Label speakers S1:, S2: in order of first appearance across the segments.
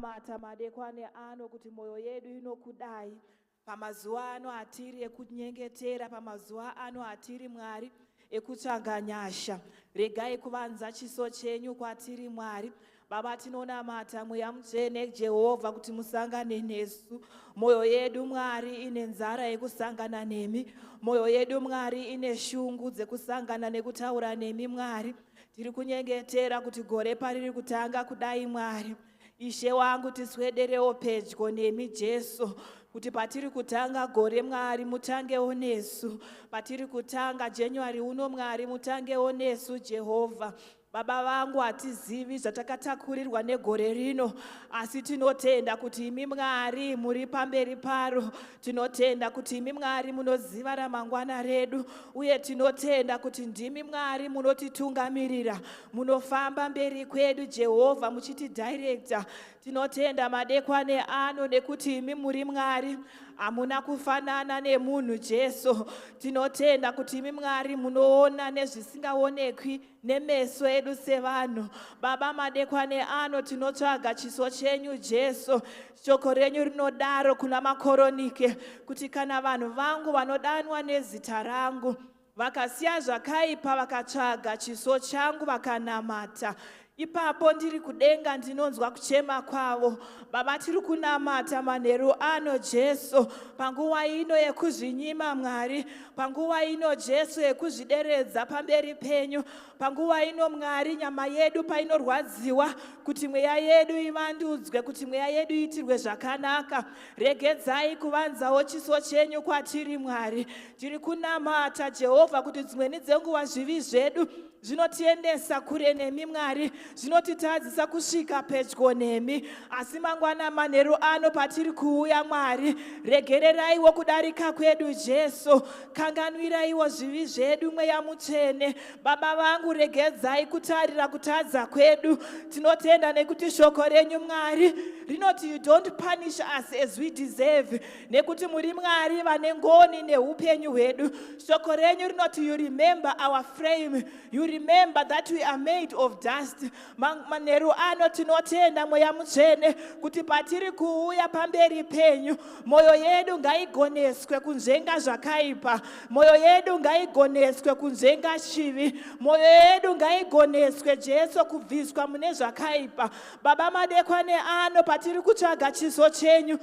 S1: Mata madekwane ano kuti mwoyo yedu inokudai pamazuva ano atiri ekunyengetera, pamazuva ano atiri, Mwari, ekutsvaga nyasha. Regai kuvanza chiso chenyu kwatiri, Mwari. Baba, tinonamata, Mweya Mutsvene Jehovha, kuti musangane nesu. Mwoyo yedu, Mwari, ine nzara yekusangana nemi. Mwoyo yedu, Mwari, ine shungu dzekusangana nekutaura nemi, Mwari. Tiri kunyengetera kuti gore pariri kutanga kudai, Mwari, Ishe wangu, tiswederewo pedyo nemi, Jesu, kuti patiri kutanga gore, Mwari, mutangewo nesu. Patiri kutanga January uno, Mwari, mutangewo nesu, Jehovha. Baba vangu, hatizivi zvatakatakurirwa negore rino, asi tinotenda kuti imi, Mwari, muri pamberi paro. Tinotenda kuti imi, Mwari, munoziva ramangwana redu, uye tinotenda kuti ndimi, Mwari, munotitungamirira, munofamba mberi kwedu, Jehovha, muchitidirecta. Tinotenda madekwane ano nekuti imi muri Mwari, hamuna kufanana nemunhu, Jesu. Tinotenda kuti imi, Mwari, munoona nezvisingaonekwi nemeso edu sevanhu. Baba, madekwane ano tinotsvaga chiso chenyu, Jesu. Shoko renyu rinodaro kuna Makoronike kuti kana vanhu vangu vanodanwa nezita rangu vakasiya zvakaipa, vakatsvaga chiso changu, vakanamata, ipapo ndiri kudenga ndinonzwa kuchema kwavo. Baba, tiri kunamata manheru ano, Jesu, panguva ino yekuzvinyima, Mwari, panguva ino, Jesu, yekuzvideredza pamberi penyu, panguva ino, Mwari, nyama yedu painorwadziwa, kuti mweya yedu ivandudzwe, kuti mweya yedu iitirwe zvakanaka. Regedzai kuvanzawo chiso chenyu kwatiri, Mwari. Tiri kunamata, Jehovha, kuti dzimweni dzenguva zvivi zvedu zvinotiendesa kure nemi, Mwari, zvinotitadzisa kusvika pedyo nemi. Asi mangwana manheru ano patiri kuuya, Mwari, regereraiwo kudarika kwedu, Jesu. Kanganwiraiwo zvivi zvedu, Mweya Mutsvene. Baba vangu, regedzai kutarira kutadza kwedu. Tinotenda nekuti shoko renyu, Mwari, rinoti you don't punish us as we deserve, nekuti muri Mwari vane ngoni neupenyu hwedu. Shoko renyu rinoti you remember our frame, you remember that we are made of dust. Manheru ano tinotenda, Mweya Mutsvene, kuti patiri kuuya pamberi penyu, mwoyo yedu ngaigoneswe kunzvenga zvakaipa, mwoyo yedu ngaigoneswe kunzvenga chivi, mwoyo yedu ngaigoneswe, Jesu, kubviswa mune zvakaipa. Baba, madekwane ano patiri kutsvaga chiso chenyu,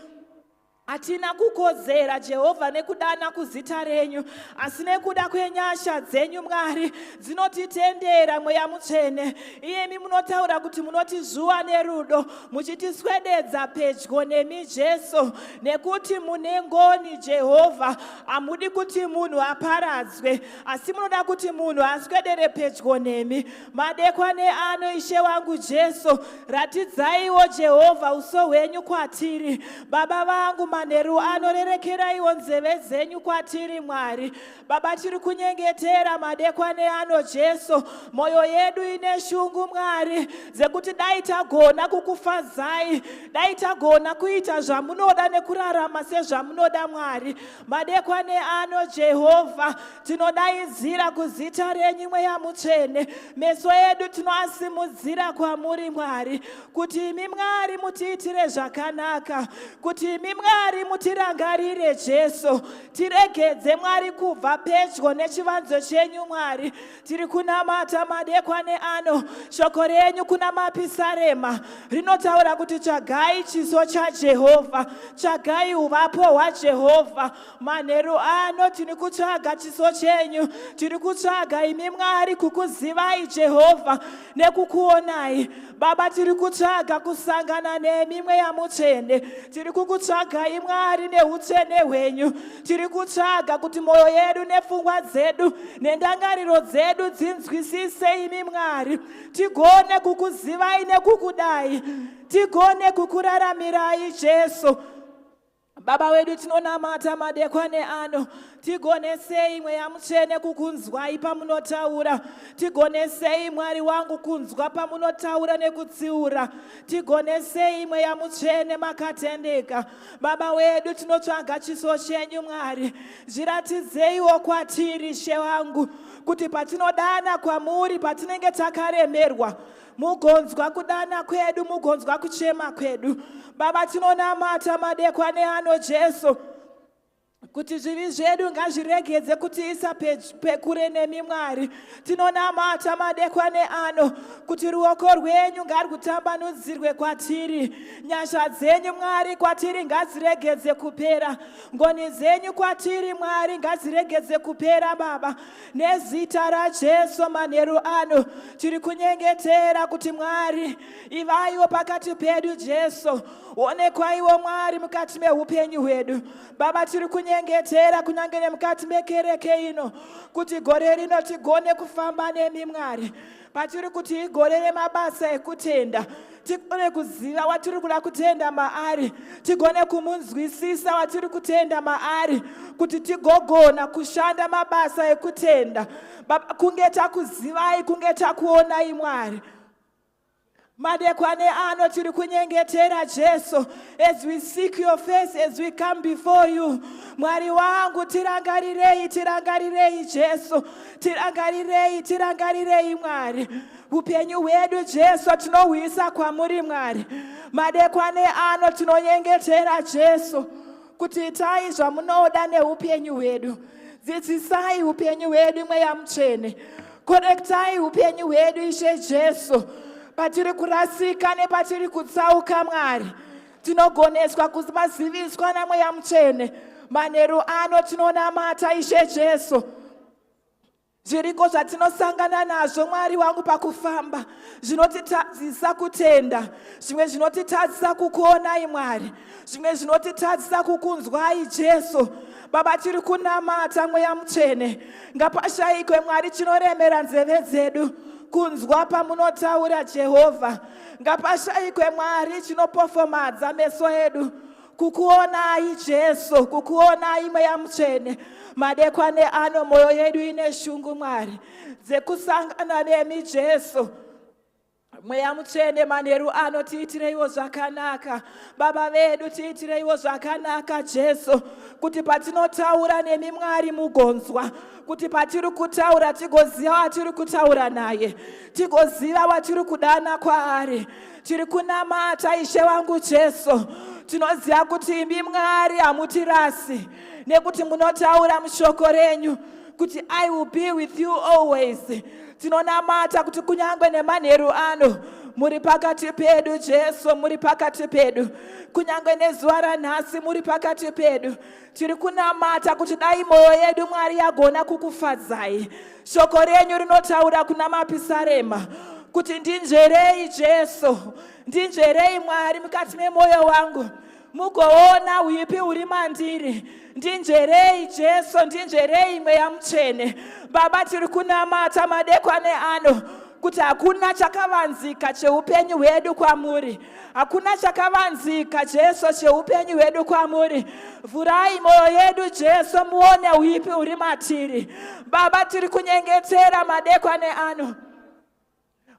S1: hatina kukodzera, Jehovha, nekudana kuzita renyu, asi nekuda kwenyasha dzenyu, Mwari, dzinotitendera. Mweya Mutsvene, iyemi munotaura kuti munotizvuva nerudo, muchitiswededza pedyo nemi, Jesu, nekuti mune ngoni, Jehovha. Hamudi kuti munhu aparadzwe, asi munoda kuti munhu aswedere pedyo nemi. Madekwane ano, Ishe wangu Jesu, ratidzaiwo, Jehovha, uso hwenyu kwatiri. Baba vangu, manheru ano rerekeraiwo nzeve dzenyu kwatiri, Mwari. Baba, tiri kunyengetera madekwane ano, Jesu. Mwoyo yedu ine shungu, Mwari, dzekuti dai tagona kukufadzai, dai tagona kuita zvamunoda nekurarama sezvamunoda, Mwari. Madekwane ano, Jehovha, tinodaidzira kuzita renyu, Mweya Mutsvene. Meso edu tinoasimudzira kwamuri, Mwari, kuti imi, Mwari, mutiitire zvakanaka, kuti imi, Mwari, mutirangarire, Jesu. Tiregedze, Mwari, kubva pedyo nechivanzo chenyu, Mwari. Tiri kunamata madekwane ano. Shoko renyu kuna Mapisarema rinotaura kuti tsvagai chiso chaJehovha, tsvagai uvapo hwaJehovha. Manheru ano tiri kutsvaga chiso chenyu, tiri kutsvaga imi, Mwari, kukuzivai, Jehovha, nekukuonai. Baba, tiri kutsvaga kusangana nemi, Mweya Mutsvene. Tiri kukutsvagai, Mwari, neutsvene hwenyu. Tiri kutsvaga kuti mwoyo yedu nepfungwa dzedu nendangariro dzedu dzinzwisise imi, Mwari, tigone kukuzivai nekukudai, tigone kukuraramirai, Jesu. Baba wedu, tinonamata madekwane ano, tigonesei, Mweya Mutsvene, kukunzwai pamunotaura. Tigonesei, Mwari wangu, kunzwa pamunotaura nekutsiura. Tigonesei, Mweya Mutsvene, makatendeka. Baba wedu, tinotsvaga chiso chenyu, Mwari. Zviratidzeiwo kwatiri, She wangu, kuti patinodana kwamuri patinenge takaremerwa. Mugonzwa kudana kwedu, mugonzwa kuchema kwedu. Baba, tinonamata madekwane ano, Jesu, kuti zvivi zvedu ngazviregedze kutiisa pekure nemi, Mwari. Tinonamata madekwane ano kuti ruoko rwenyu ngarwutambanudzirwe kwatiri. Nyasha dzenyu, Mwari, kwatiri ngadziregedze kupera. Ngoni dzenyu kwatiri, Mwari, ngadziregedze kupera. Baba, nezita raJesu, manheru ano tiri kunyengetera kuti, Mwari, ivaiwo pakati pedu. Jesu, onekwaiwo, Mwari, mukati meupenyu hwedu. Baba, tiri kunyengetera kunyange nemukati mekereke ino kuti gore rino tigone kufamba nemi, Mwari. Patiri kuti igore remabasa ekutenda, tigone kuziva watiri kuda kutenda maari, tigone kumunzwisisa watiri kutenda maari, kuti tigogona kushanda mabasa ekutenda. Baba, kunge takuzivai, kunge takuonai, Mwari. Madekwane ano tiri kunyengetera, Jesu, as we seek your face, as we come before you. Mwari wangu, tirangarirei, tirangarirei, Jesu, tirangarirei, tirangarirei, Mwari. Upenyu hwedu, Jesu, tinohuisa kwamuri, Mwari. Madekwane ano tinonyengetera, Jesu, kuti itai zvamunoda neupenyu hwedu. Dzidzisai upenyu hwedu, Mweya Mutsvene. Correctai upenyu hwedu, Ishe Jesu, patiri kurasika nepatiri kutsauka. Mwari, tinogoneswa kumaziviswa naMweya Mutsvene. Manheru ano tinonamata, Ishe Jesu. Zviriko zvatinosangana nazvo, Mwari wangu, pakufamba zvinotitadzisa kutenda, zvimwe zvinotitadzisa kukuonai, Mwari, zvimwe zvinotitadzisa kukunzwai, Jesu. Baba, tiri kunamata, Mweya Mutsvene, ngapashayikwe, Mwari, chinoremera nzeve dzedu kunzwa pamunotaura, Jehovha. Ngapashayikwe, Mwari, chinopofomadza meso edu kukuonai, Jesu, kukuonai, Mweya Mutsvene. Madekwane ano mwoyo yedu ine shungu, Mwari, dzekusangana nemi, Jesu. Mweya Mutsvene, manheru ano tiitireiwo zvakanaka. Baba vedu, tiitireiwo zvakanaka, Jesu, kuti patinotaura nemi, Mwari, mugonzwa, kuti patiri kutaura tigoziva watiri kutaura naye, tigoziva watiri kudana kwaari. Tiri kunamata, Ishe wangu Jesu. Tinoziva kuti imi, Mwari, hamutirasi, nekuti munotaura mushoko renyu kuti, "I will be with you always." Tinonamata kuti kunyange nemanheru ano muri pakati pedu, Jesu, muri pakati pedu. Kunyange nezuva ranhasi muri pakati pedu. Tiri kunamata kuti dai mwoyo yedu, Mwari, yagona kukufadzai. Shoko renyu rinotaura kuna Mapisarema kuti, "Ndinzverei, Jesu, ndinzverei, Mwari, mukati memwoyo wangu, mugoona uipi huri mandiri. Ndinzverei, Jesu, ndinzverei, Mweya Mutsvene." Baba, tiri kunamata madekwane ano kuti hakuna chakavanzika cheupenyu hwedu kwamuri, hakuna chakavanzika, Jesu, cheupenyu hwedu kwamuri. Vhurai mwoyo yedu, Jesu, muone uipi huri matiri. Baba, tiri kunyengetera madekwane ano.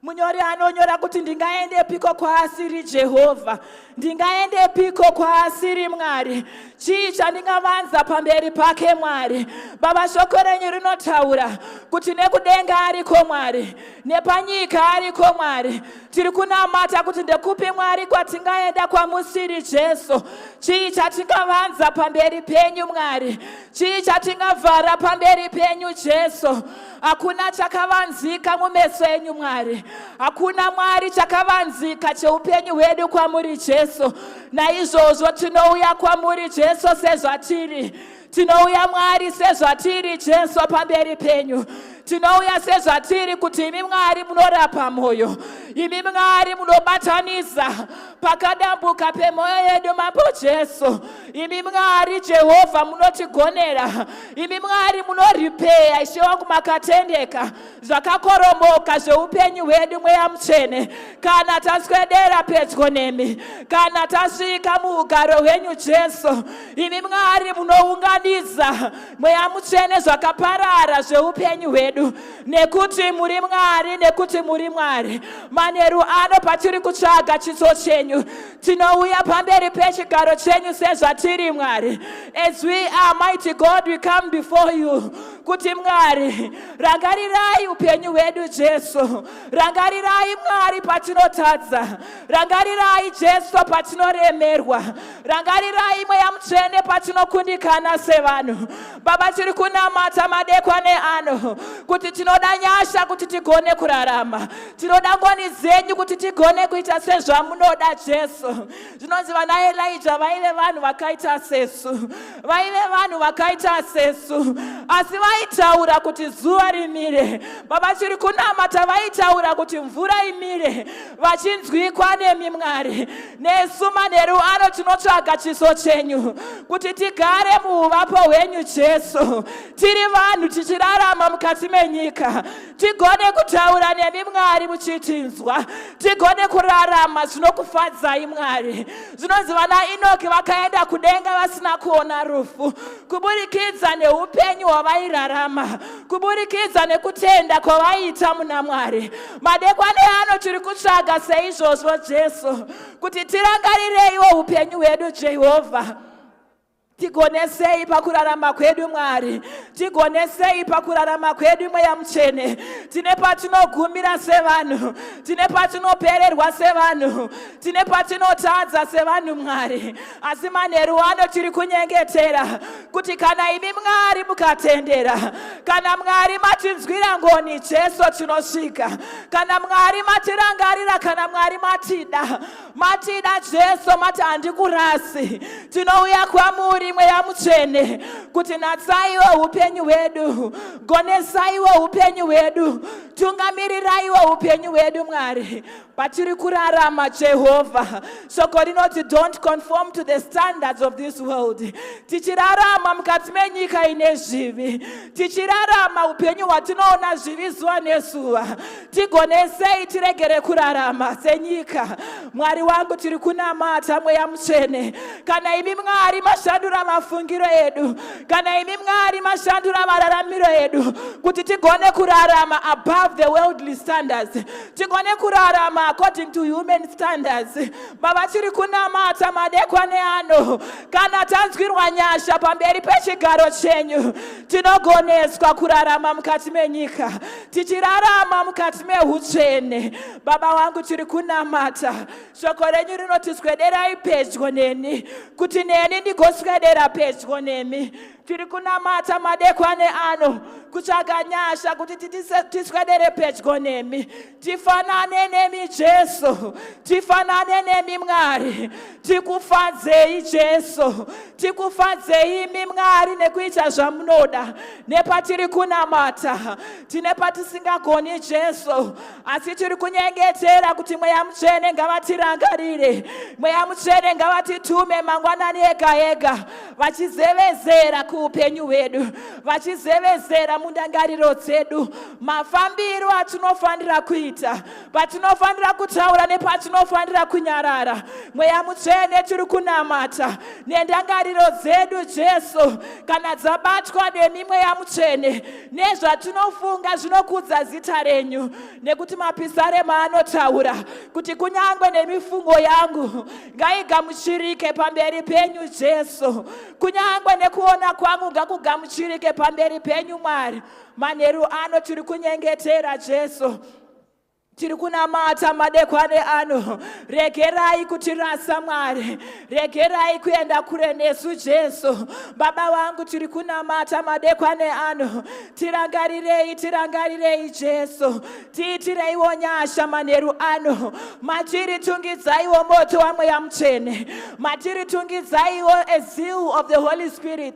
S1: Munyori anonyora kuti, "Ndingaendepiko kwaasiri Jehovha? Ndingaendepiko kwaasiri Mwari? Chii chandingavanza pamberi pake, Mwari?" Baba, shoko renyu rinotaura kuti nekudenga ariko Mwari, nepanyika ariko Mwari. Tiri kunamata kuti ndekupi, Mwari, kwatingaenda kwamusiri, Jesu? Chii chatingavanza pamberi penyu, Mwari? Chii chatingavhara pamberi penyu, Jesu? Hakuna chakavanzika mumeso enyu, Mwari. Hakuna, Mwari, chakavanzika cheupenyu hwedu kwamuri, Jesu. Naizvozvo tinouya kwamuri, Jesu, sezvatiri. Tinouya, Mwari, sezvatiri, Jesu, pamberi penyu. Tinouya sezvatiri kuti imi, Mwari, munorapa mwoyo, imi, Mwari, munobatanidza pakadambuka pemwoyo yedu. Mambo Jesu, imi, Mwari Jehovha, munotigonera. Imi, Mwari, munoripeya. Ishe wangu, makatendeka zvakakoromoka zveupenyu hwedu. Mweya Mutsvene, kana taswedera pedyo nemi, kana tasvika muugaro hwenyu, Jesu, imi, Mwari, munounganidza, Mweya Mutsvene, zvakaparara zveupenyu hwedu, nekuti muri Mwari, nekuti muri Mwari. Manheru ano patiri kutsvaga chiso chenyu, tinouya pamberi pechigaro chenyu sezvatiri, Mwari. As we are, mighty God, we come before you. Kuti Mwari, rangarirai upenyu hwedu Jesu. Rangarirai Mwari patinotadza. Rangarirai Jesu patinoremerwa. Rangarirai Mweya Mutsvene patinokundikana sevanhu. Baba, tiri kunamata madekwane ano kuti tinoda nyasha kuti tigone kurarama. Tinoda ngoni dzenyu kuti tigone kuita sezvamunoda Jesu. Zvinonzi vana Elijah vaive vanhu vakaita sesu, vaive vanhu vakaita sesu, asi vaitaura kuti zuva rimire. Baba, tiri kunamata, vaitaura kuti mvura imire, vachinzwikwa nemi Mwari. Nesu manheru ano tinotsvaga chiso chenyu kuti tigare muuvapo hwenyu Jesu. Tiri vanhu tichirarama mukati menyika, tigone kutaura nemi Mwari muchitinzwa, tigone kurarama zvinokufadzai Mwari. Zvinonzi vana Enoki vakaenda kudenga vasina kuona rufu, kuburikidza neupenyu hwavairarama, kuburikidza nekutenda kwavaiita muna Mwari. Madekwane ano tiri kutsvaga seizvozvo Jesu, kuti tirangarireiwo upenyu hwedu Jehovha. Tigonesei pakurarama kwedu Mwari, tigonesei pakurarama kwedu Mweya Mutsvene. Tine patinogumira sevanhu, tine patinopererwa sevanhu, tine patinotadza sevanhu Mwari, asi manheru ano tiri kunyengetera kuti kana imi Mwari mukatendera, kana Mwari matinzwira ngoni Jesu tinosvika, kana Mwari matirangarira, kana Mwari matida, matida Jesu, mati handikurasi, tinouya kwamuri Mweya Mutsvene kuti natsaiwo upenyu hwedu, gonesaiwo upenyu hwedu, tungamirирaiwo upenyu hwedu Mwari patiri kurarama Jehovha. Shoko rinoti don't conform to the standards of this world. Tichirarama mukati menyika ine zvivi, tichirarama upenyu hwatinoona zvivi zuva nezuva, tigonesei tiregere kurarama senyika. Mwari wangu, tiri kunamata Mweya Mutsvene, kana imi Mwari mashandura mafungiro edu, kana imi Mwari mashandura mararamiro edu, kuti tigone kurarama above the worldly standards, tigone kurarama according to human standards. Baba, tiri kunamata madekwane ano, kana tanzwirwa nyasha pamberi pechigaro chenyu, tinogoneswa kurarama mukati menyika, tichirarama mukati meutsvene. Baba wangu, tiri kunamata, shoko renyu rinoti swederai pedyo neni kuti neni ndigoswedera pedyo nemi. Tiri kunamata madekwane ano kutsvaga nyasha kuti tiswedere pedyo nemi, tifanane nemi Jesu, tifanane nemi Mwari, tikufadzei Jesu, tikufadzei imi Mwari nekuita zvamunoda. Nepatiri kunamata, tine patisingagoni Jesu, asi tiri kunyengetera kuti Mweya Mutsvene ngavatirangarire, Mweya Mutsvene ngavatitume mangwanani ega ega, vachizevezera kuupenyu hwedu, vachizevezera mundangariro dzedu mafambiro atinofanira kuita, patinofanira kutaura nepatinofanira kunyarara. Mweya Mutsvene, tiri kunamata nendangariro dzedu Jesu, kana dzabatwa nemi Mweya Mutsvene, nezvatinofunga zvinokudza zita renyu, nekuti mapisarema anotaura kuti kunyange nemifungo yangu ngaigamuchirike pamberi penyu Jesu, kunyange nekuona kwangu ngakugamuchirike pamberi penyu Mwari. Manheru ano tiri kunyengetera Jesu, tiri kunamata madekwane ano, regerai kutirasa Mwari, regerai kuenda kure nesu Jesu. Baba vangu, tiri kunamata madekwane ano, tirangarirei, tirangarirei Jesu, tiitireiwo nyasha manheru ano. Matiri tungidzaiwo moto waMweya Mutsvene, matiri tungidzaiwo a zeal of the Holy Spirit,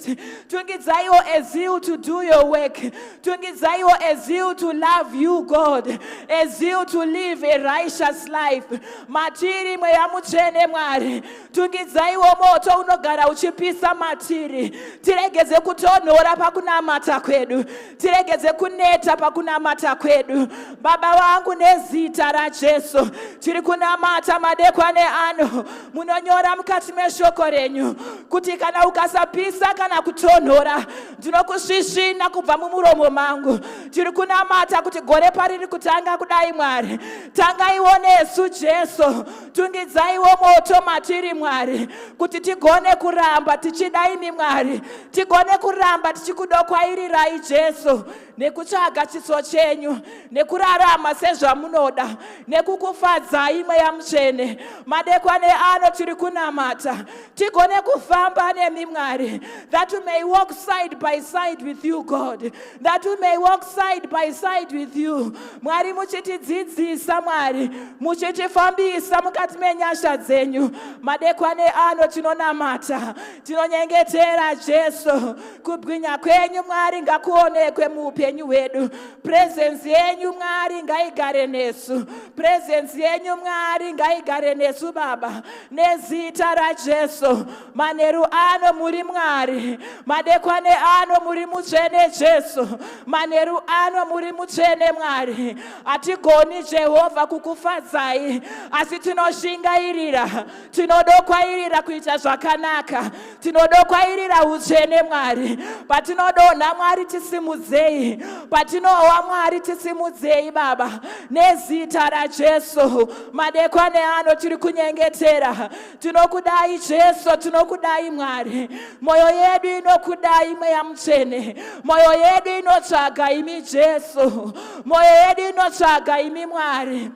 S1: tungidzaiwo a zeal to do your work, tungidzaiwo a zeal to love you God, a zeal to live a righteous life. Matiri Mweya Mutsvene Mwari, tungidzaiwo moto unogara uchipisa matiri, tiregedze kutonhora pakunamata kwedu, tiregedze kuneta pakunamata kwedu. Baba vangu, nezita raJesu tiri kunamata madekwane ano. Munonyora mukati meshoko renyu kuti kana ukasapisa kana kutonhora, ndinokusvisvina kubva mumuromo mangu. Tiri kunamata kuti gore pariri kutanga kudai Mwari, tangaiwo nesu Jesu. Tungidzaiwo moto matiri Mwari, kuti tigone kuramba tichida imi Mwari, tigone kuramba tichikudokwairirai Jesu, nekutsvaga chiso chenyu, nekurarama sezvamunoda, nekukufadzai Mweya Mutsvene. Madekwane ano tiri kunamata tigone kufamba nemi Mwari, that we may walk side by side with you, God, that we may walk side by side with you, Mwari, muchitidzidzisa Mwari, muchitifambisa mukati menyasha dzenyu. Madekwane ano tinonamata, tinonyengetera Jesu, kubwinya kwenyu Mwari ngakuonekwe muupenyu hwedu. Presence yenyu Mwari ngaigare nesu, presence yenyu Mwari ngaigare nesu Baba, nezita raJesu. Manheru ano muri Mwari, madekwane ano muri mutsvene Jesu, manheru ano muri mutsvene Mwari. Hatigoni Jehovha kukufadzai, asi tinoshingairira, tinodokwairira kuita zvakanaka, tinodokwairira utsvene Mwari. Patinodonha Mwari tisimudzei, patinowa Mwari tisimudzei Baba, nezita raJesu. Madekwane ano tiri kunyengetera, tinokudai Jesu, tinokudai Mwari, mwoyo yedu inokudai Mweya Mutsvene, mwoyo yedu inotsvaga imi Jesu, mwoyo yedu inotsvaga imi Mwari.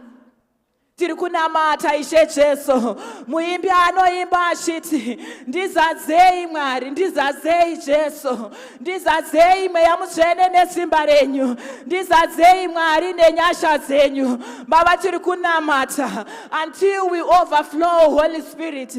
S1: Tiri kunamata Ishe Jesu. Muimbi anoimba achiti, "Ndizadzei Mwari, ndizadzei Jesu, ndizadzei Mweya Mutsvene nesimba renyu, ndizadzei Mwari nenyasha dzenyu." Baba, tiri kunamata until we overflow, Holy Spirit,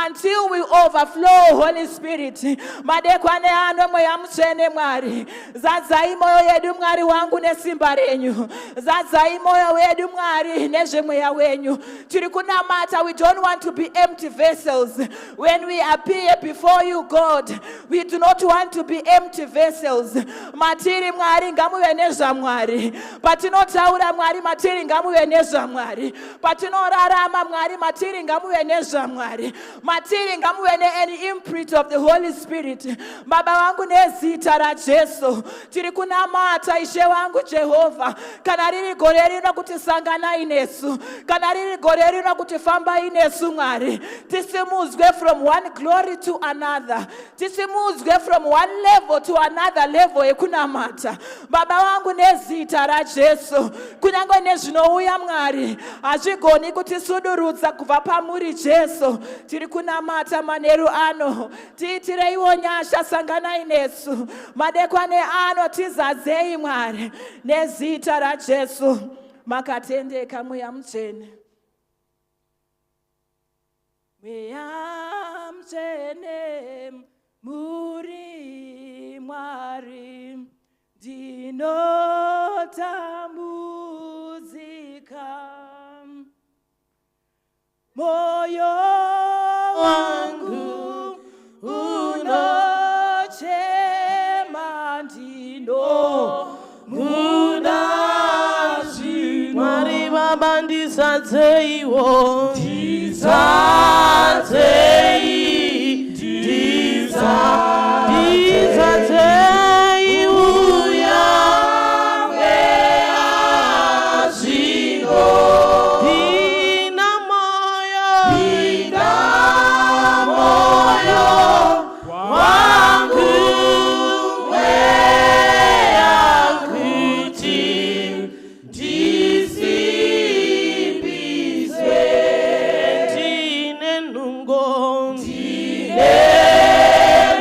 S1: until we overflow, Holy Spirit. Madekwane ano Mweya Mutsvene Mwari, zadzai mwoyo yedu Mwari wangu nesimba renyu, zadzai mwoyo wedu Mwari nezvemweya wenyu. Tiri kunamata, we don't want to be empty vessels when we appear before you, God. We do not want to be empty vessels. Matiri Mwari ngamuve nezvaMwari. Patinotaura Mwari, matiri ngamuve nezvaMwari. Patinorarama Mwari, matiri ngamuve nezvaMwari. Matiri ngamuve nean imprint of the Holy Spirit. Baba vangu, nezita raJesu tiri kunamata Ishe wangu Jehovha, kana riri gore rino kuti sanganai nesu, kana riri gore rino kuti fambai nesu Mwari, tisimudzwe from one glory to another, tisimudzwe from one level to another level yekunamata. Baba vangu, nezita raJesu, kunyange nezvinouya Mwari hazvigoni kutisudurudza kubva pamuri Jesu. Tiri kunamata manheru ano, tiitireiwo nyasha, sanganai nesu madekwane ano, tizadzei Mwari, nezita raJesu. Makatendeka Mweya Mutsvene, Mweya Mutsvene, muri Mwari. Ndinotambudzika, moyo wangu unochema, ndino
S2: muda Mwari Baba, ndizadzeiwo, ndizadzei, ndizadzei uya mweya zvino. Ndina moyo, ndina moyo wangu mweya kuti ndisimbiswe. Ndine nungo, ndine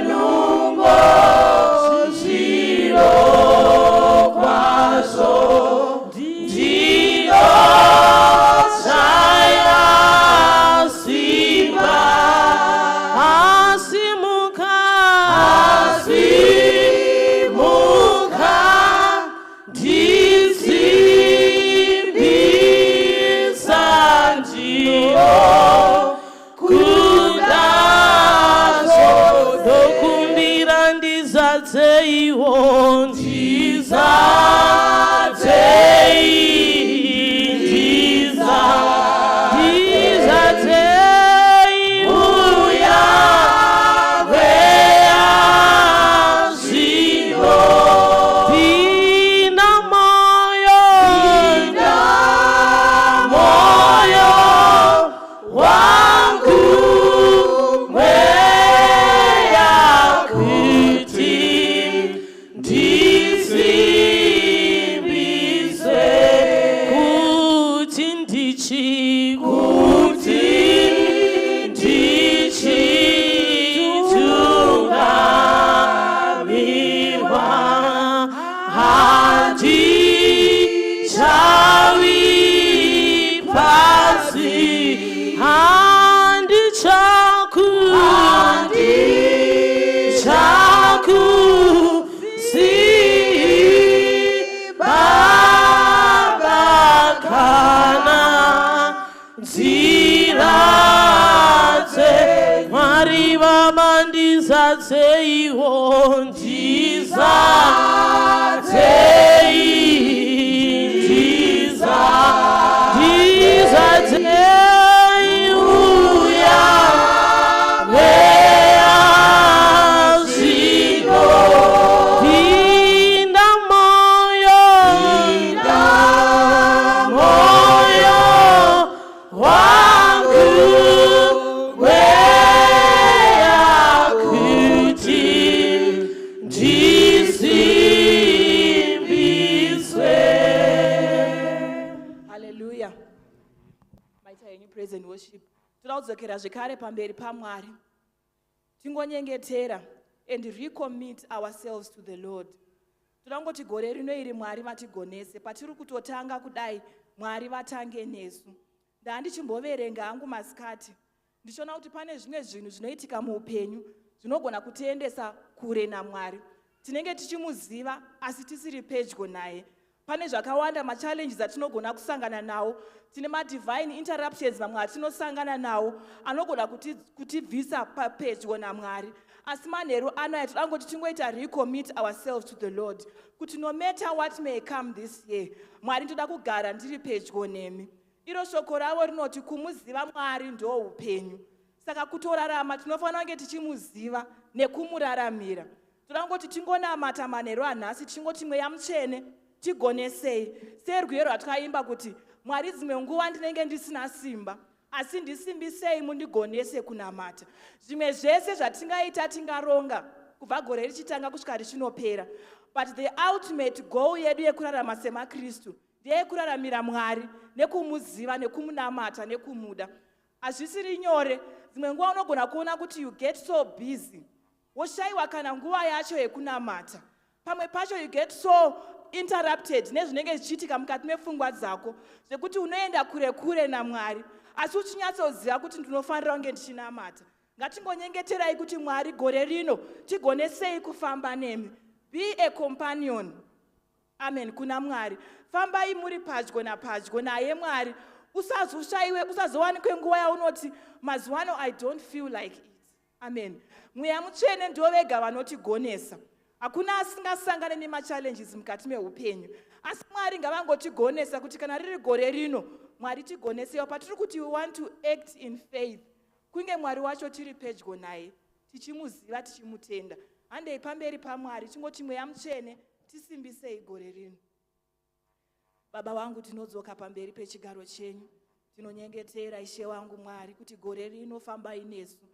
S2: nungo zviro kwazvo, ndinoshaya simba. Asimuka, asimuka, ndisimbisa, ndiyo kudazo. Ndokumbira ndizadzeiwo, ndizadzei, ndizadzei uya mweya zvino. Ndina moyo, ndina moyo. Ndizadzeiwo, ndizadzei, ndiza, ndizadzei, uya mweya zvino. Pinda moyo, moyo wangu mweya, kuti ndisimbiswe.
S1: Haleluya! Maita henyu, praise and worship. Toda kudzokera zvekare pamberi paMwari, tingonyengetera and recommit ourselves to the Lord. Toda kungoti gore rino iri Mwari vatigonese. Patiri kutotanga kudai, Mwari vatange nesu. Ndaa ndichimboverenga hangu masikati, ndichiona kuti pane zvimwe zvinhu zvinoitika muupenyu zvinogona kutiendesa kure naMwari. Tinenge tichimuziva asi tisiri pedyo naye. Pane zvakawanda, machallenges atinogona kusangana nawo. Tine madivine interruptions mamwe atinosangana nawo anogona kutibvisa papedyo naMwari. Asi manheru ano aya toda kungoti tingoita recommit ourselves to the Lord, kuti no matter what may come this year, Mwari, ndoda kugara ndiri pedyo nemi. Iro shoko ravo rinoti kumuziva Mwari ndo upenyu. Saka kutorarama tinofanira kunge tichimuziva nekumuraramira. Toda kungoti tingonamata manheru anhasi, tichingoti, "Mweya Mutsvene, tigonesei." Serwiyo rwatwaimba kuti, "Mwari, dzimwe nguva ndinenge ndisina simba, asi ndisimbisei mundigonese kunamata." Zvimwe zvese zvatingaita, tingaronga kubva gore richitanga kusvika richinopera, but the ultimate goal yedu yekurarama semaKristu ndeyekuraramira Mwari nekumuziva nekumunamata nekumuda. Hazvisiri nyore. Dzimwe nguva unogona kuona kuti you get so busy, woshayiwa kana nguva yacho yekunamata. Pamwe pacho you get so interrupted nezvinenge zvichiitika mukati mepfungwa dzako zvekuti unoenda kure kure naMwari, asi uchinyatsoziva kuti ndinofanira kunge ndichinamata. Ngatingonyengeterai kuti, "Mwari, gore rino tigonesei kufamba nemi." Be a companion, amen, kuna Mwari. Fambai muri padyo napadyo naye Mwari. Usazoshayiwe, usazowanikwe nguva yaunoti, "Mazuva ano I don't feel like it." Amen. Mweya Mutsvene ndo vega vanotigonesa. Hakuna asingasangane nemachallenges mukati meupenyu, asi Mwari ngavangotigonesa kuti kana riri gore rino, Mwari tigonesewo. Patiri kuti we want to act in faith, kunge Mwari wacho tiri pedyo naye, tichimuziva, tichimutenda. Handei pamberi paMwari, chingoti, "Mweya Mutsvene, tisimbisei gore rino." Baba vangu, tinodzoka pamberi pechigaro chenyu. Tinonyengetera, Ishe wangu Mwari, kuti gore rino fambai nesu.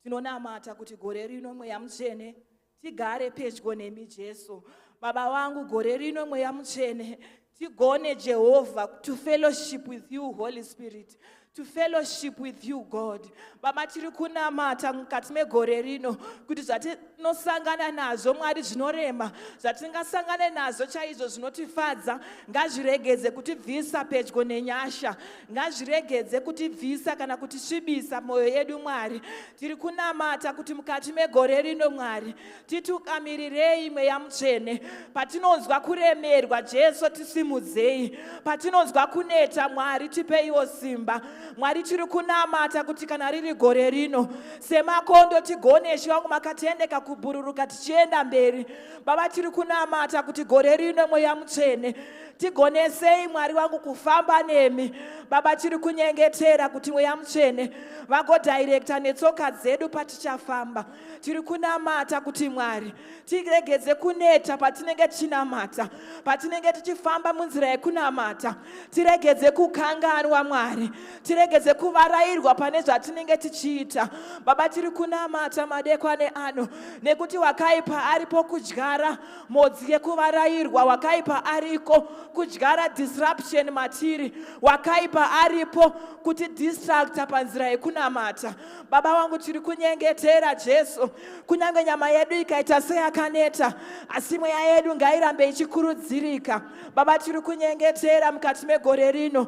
S1: Tinonamata kuti gore rino, Mweya Mutsvene, tigare pedyo nemi, Jesu. Baba vangu, gore rino, Mweya Mutsvene, tigone, Jehovha, to fellowship with you, Holy Spirit, to fellowship with you, God. Baba, tiri kunamata mukati megore rino kuti zvatinosangana nazvo, Mwari, zvinorema, zvatingasangane nazvo chaizvo zvinotifadza, ngazviregedze kutibvisa pedyo nenyasha, ngazviregedze kutibvisa kana kutisvibisa mwoyo yedu. Mwari, tiri kunamata kuti mukati megore rino, Mwari, titukamirirei. Mweya Mutsvene, patinonzwa kuremerwa, Jesu, tisimudzei. Patinonzwa kuneta, Mwari, tipeiwo simba. Mwari, tiri kunamata kuti kana riri gore rino, semakondo tigone, Ishe wangu, makatendeka kubhururuka tichienda mberi. Baba, tiri kunamata kuti gore rino, Mweya Mutsvene, tigonesei, Mwari wangu, kufamba nemi. Baba, tiri kunyengetera kuti Mweya Mutsvene vagodirect netsoka dzedu patichafamba. Tiri kunamata kuti, Mwari, tiregedze kuneta patinenge tichinamata, patinenge tichifamba munzira yekunamata. Tiregedze kukanganwa, Mwari. Tiregedze kuvarayirwa pane zvatinenge tichiita. Baba, tiri kunamata madekwane ano nekuti wakaipa aripo kudyara modzi yekuvarayirwa. Wakaipa ariko kudyara disruption matiri. Wakaipa aripo kuti distracta panzira yekunamata. Baba vangu, tiri kunyengetera, Jesu, kunyange nyama yedu ikaita seyakaneta, asi mweya yedu ngairambe ichikurudzirika. Baba, tiri kunyengetera mukati megore rino.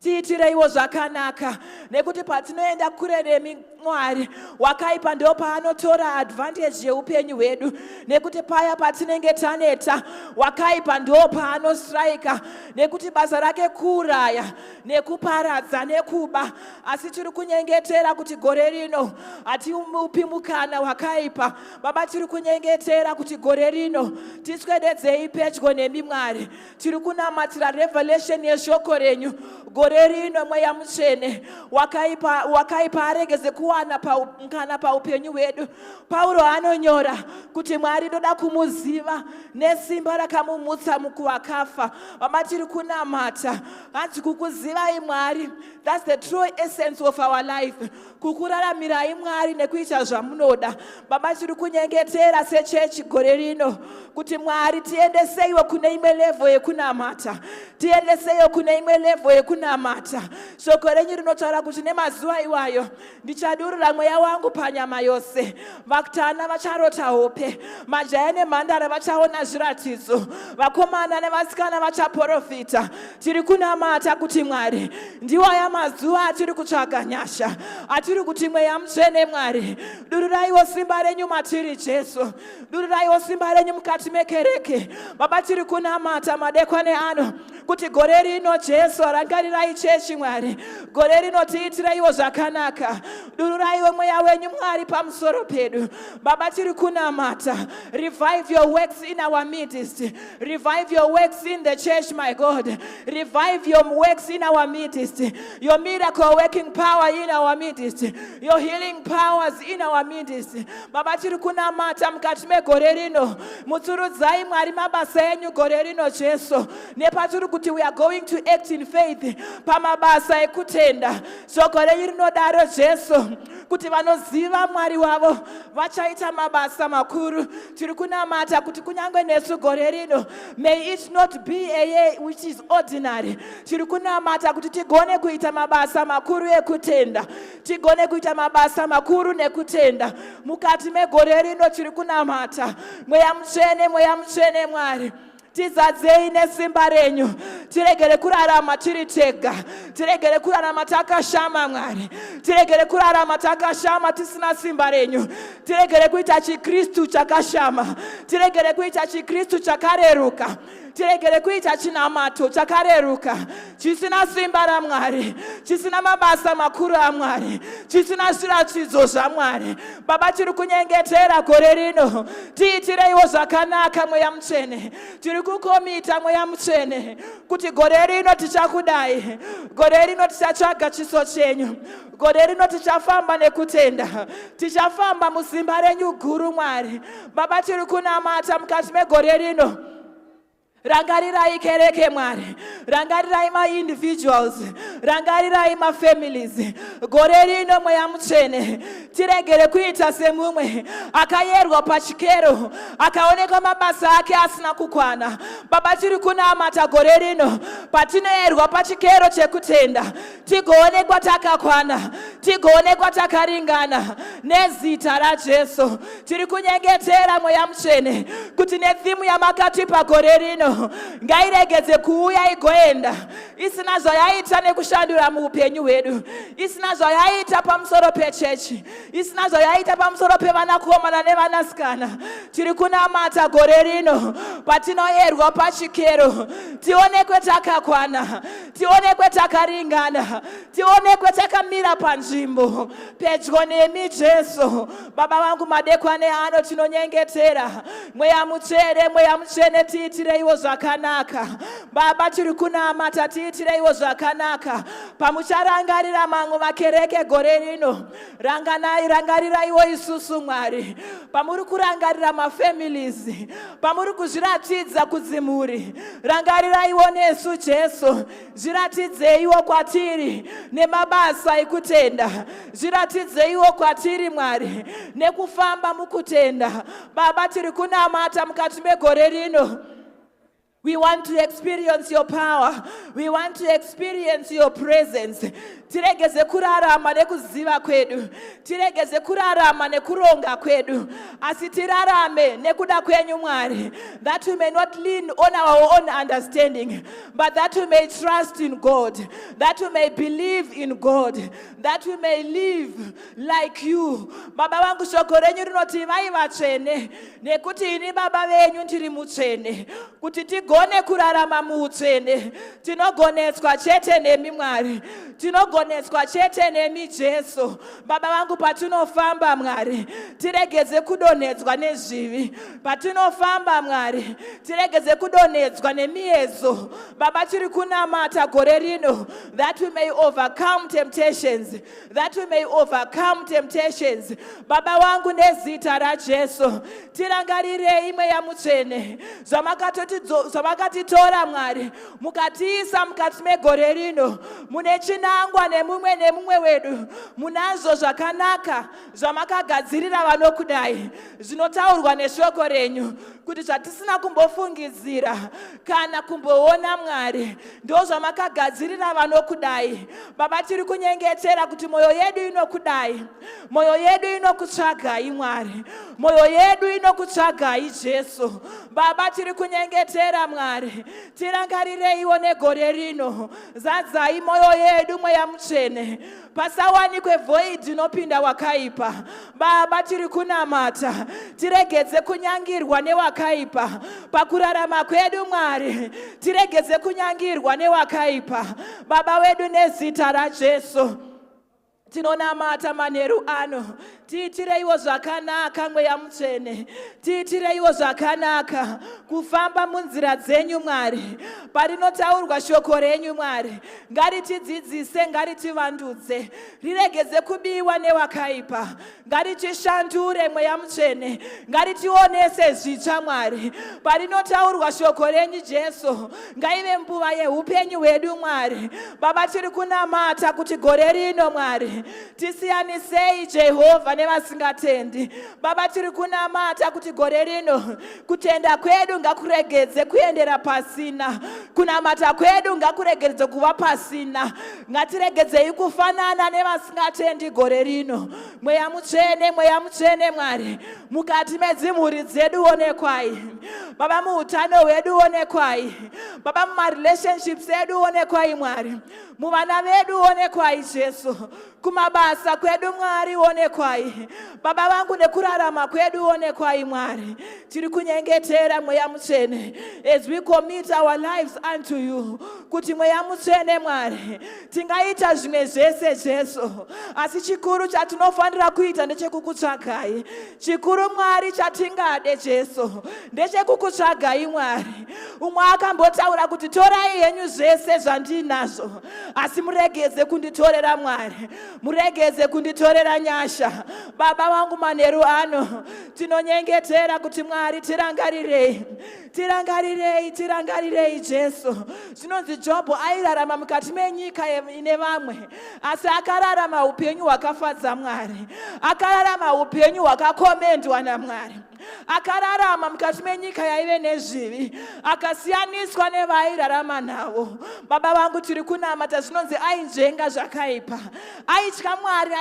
S1: Tiitireiwo zvakanaka, nekuti patinoenda kure nemi Mwari, wakaipa ndo paanotora advantage yeupenyu hwedu, nekuti paya patinenge taneta, wakaipa ndo paanostrika, nekuti basa rake kuuraya nekuparadza nekuba. Asi tiri kunyengetera kuti gore rino hatimupi mukana wakaipa. Baba, tiri kunyengetera kuti gore rino tiswededzei pedyo nemi Mwari. Tiri kunamatira revelation yeshoko renyu gore rino. Mweya Mutsvene, wakaipa, wakaipa aregeze kuwana mukana paupenyu hwedu. Pauro anonyora kuti Mwari ndoda kumuziva nesimba rakamumutsa mukuvakafa. Baba, tiri kunamata, hanzi kukuzivai Mwari, that's the true essence of our life, kukuraramirai Mwari nekuita zvamunoda. Baba, tiri kunyengetera sechechi gore rino kuti Mwari tiendeseiwo kune imwe level yekunamata, tiendeseiwo kune imwe level yekunamata. Shoko renyu rinotaura kuti nemazuva iwayo ndichadurura mweya wangu panyama yose. Vatana vacharota hope, majaya nemhandara vachaona zviratidzo, vakomana nevasikana vachaprofita. Tiri kunamata kuti Mwari, ndiwaya mazuva atiri kutsvaga nyasha, atiri kuti Mweya Mutsvene Mwari, dururaiwo simba renyu matiri. Jesu, dururaiwo simba renyu mukati mekereke. Baba, tiri kunamata madekwane ano kuti gore rino, Jesu, rangarirai chechi. Mwari, gore rino tiitireiwo zvakanaka, dururaiwo mweya wenyu Mwari pamusoro pedu. Baba, tiri kunamata, revive your works in our midst, revive your works in the church, my God. Revive your works in our midst, your miracle working power in our midst, your healing powers in our midst. Baba, tiri kunamata mukati megore rino, mutsurudzai Mwari mabasa enyu gore rino. Jesu, nepatiri kuti we are going to act in faith pamabasa ekutenda, shoko renyu rinodaro, Jesu, kuti vanoziva Mwari wavo vachaita mabasa makuru. Tiri kunamata kuti kunyange nesu gore rino, may it not be a year which is ordinary. Tiri kunamata kuti tigone kuita mabasa makuru ekutenda, tigone kuita mabasa makuru nekutenda mukati megore rino. Tiri kunamata, Mweya Mutsvene, Mweya Mutsvene Mwari, tizadzei nesimba renyu. Tiregere kurarama tiri tega, tiregere kurarama takashama. Mwari, tiregere kurarama takashama tisina simba renyu. Tiregere kuita chikristu chakashama, tiregere kuita chikristu chakareruka, tiregere kuita chinamato chakareruka chisina simba raMwari, chisina mabasa makuru aMwari, chisina zviratidzo zvaMwari. Baba, tiri kunyengetera gore rino, tiitireiwo zvakanaka. Mweya Mutsvene, tiri kukomita, Mweya Mutsvene, kuti gore rino tichakudai, gore rino tichatsvaga chiso chenyu, gore rino tichafamba nekutenda, tichafamba musimba renyu guru. Mwari Baba, tiri kunamata mukati megore rino, rangarirai kereke. Mwari, rangarirai maindividuals, rangarirai mafamilies gore rino. Mweya Mutsvene, tiregere kuita semumwe akayerwa pachikero akaonekwa mabasa ake asina kukwana. Baba, tiri kunamata gore rino, patinoyerwa pachikero chekutenda, tigoonekwa takakwana, tigoonekwa takaringana nezita raJesu. Tiri kunyengetera, Mweya Mutsvene, kuti netheme yamakatipa gore rino ngairegedze kuuya igoenda isina zvayaita nekushandura muupenyu hwedu, isina zvayaita pamusoro pechechi, isina zvayaita pamusoro pevanakomana nevanasikana. Tiri kunamata gore rino, patinoyerwa pachikero, tionekwe takakwana, tionekwe takaringana, tionekwe takamira panzvimbo pedyo nemi, Jesu. Baba vangu, madekwane ano tinonyengetera, Mweya Mutsvene, Mweya Mutsvene, tiitireiwo zvakanaka. Baba, tiri kunamata, tiitireiwo zvakanaka. Pamucharangarira mamwe makereke gore rino, ranganai, rangariraiwo isusu. Mwari, pamuri kurangarira mafamilies, pamuri kuzviratidza kudzimhuri, rangariraiwo nesu. Jesu, zviratidzeiwo kwatiri nemabasa ekutenda, zviratidzeiwo kwatiri, Mwari, nekufamba mukutenda. Baba, tiri kunamata mukati megore rino. We want to experience your power. We want to experience your presence. Tiregeze kurarama nekuziva kwedu. Tiregeze kurarama nekuronga kwedu. Asi tirarame nekuda kwenyu, Mwari. That we may not lean on our own understanding, but that we may trust in God. That we may believe in God. That we may live like you. Baba vangu, shoko renyu rinoti ivai vatsvene nekuti ini Baba venyu ndiri mutsvene. Kuti tigone kurarama muutsvene, tinogonetswa chete nemi, Mwari. Tinogonetswa chete nemi, Jesu. Baba vangu, patinofamba, Mwari, tiregedze kudonhedzwa nezvivi. Patinofamba, Mwari, tiregedze kudonhedzwa nemiedzo. Baba, tiri kunamata gore rino that we may overcome temptations, that we may overcome temptations. Baba wangu, nezita raJesu, tirangarirei, Mweya Mutsvene, zvamakatitora, Mwari, mukatiisa mukati megore rino. Mune chinangwa nemumwe nemumwe wedu. Munazvo zvakanaka zvamakagadzirira vanokudai. Zvinotaurwa neshoko renyu kuti zvatisina kumbofungidzira kana kumboona, Mwari, ndo zvamakagadzirira vanokudai. Baba, tiri kunyengetera kuti mwoyo yedu inokudai, mwoyo yedu inokutsvagai, Mwari, mwoyo yedu inokutsvagai, Jesu. Baba, tiri kunyengetera, Mwari, tirangarireiwo negore rino. Zadzai mwoyo yedu, Mweya Mutsvene, pasawanikwe void inopinda wakaipa. Baba, tiri kunamata, tiregedze kunyangirwa newakaipa pakurarama kwedu. Mwari, tiregedze kunyangirwa newakaipa. Baba wedu, nezita raJesu, tinonamata manheru ano. Tiitireiwo zvakanaka, Mweya Mutsvene. Tiitireiwo zvakanaka kufamba munzira dzenyu, Mwari. Parinotaurwa shoko renyu, Mwari, ngaritidzidzise, ngaritivandudze, riregedze kubiwa newakaipa. Ngaritishandure, Mweya Mutsvene. Ngaritionese zvitsva, Mwari. Parinotaurwa shoko renyu, Jesu, ngaive mbuva yeupenyu hwedu, Mwari. Baba, tiri kunamata kuti gore rino, Mwari, tisiyanisei, Jehovha, nevasingatendi. Baba, tiri kunamata kuti gore rino kutenda kwedu ngakuregedze kuendera pasina. Kunamata kwedu ngakuregedze kuva pasina. Ngatiregedzei kufanana nevasingatendi gore rino. Mweya Mutsvene, Mweya Mutsvene, Mwari, mukati medzimhuri dzedu onekwai. Baba, muutano hwedu onekwai. Baba, mumarelationships edu onekwai, Mwari. Muvana vedu onekwai, Jesu. Kumabasa kwedu, Mwari, onekwai. Baba vangu, nekurarama kwedu onekwai, Mwari. Tiri kunyengetera, Mweya Mutsvene, as we commit our lives unto you, kuti, Mweya Mutsvene, Mwari, tingaita zvimwe zvese, Jesu, asi chikuru chatinofanira kuita ndechekukutsvagai. Chikuru, Mwari, chatingade, Jesu, ndechekukutsvagai, Mwari. Umwe akambotaura kuti, "Torai henyu zvese zvandinazvo, asi muregedze kunditorera Mwari, muregedze kunditorera nyasha." Baba vangu, manheru ano tinonyengetera kuti, Mwari, tirangarirei, tirangarirei, tirangarirei, Jesu. Zvinonzi Jobho airarama mukati menyika ine vamwe, asi akararama upenyu hwakafadza Mwari. Akararama upenyu hwakacommendwa naMwari. Akararama mukati menyika yaive nezvivi, akasiyaniswa nevairarama navo. Baba vangu, tiri kunamata. Zvinonzi ainzvenga zvakaipa, aitya Mwari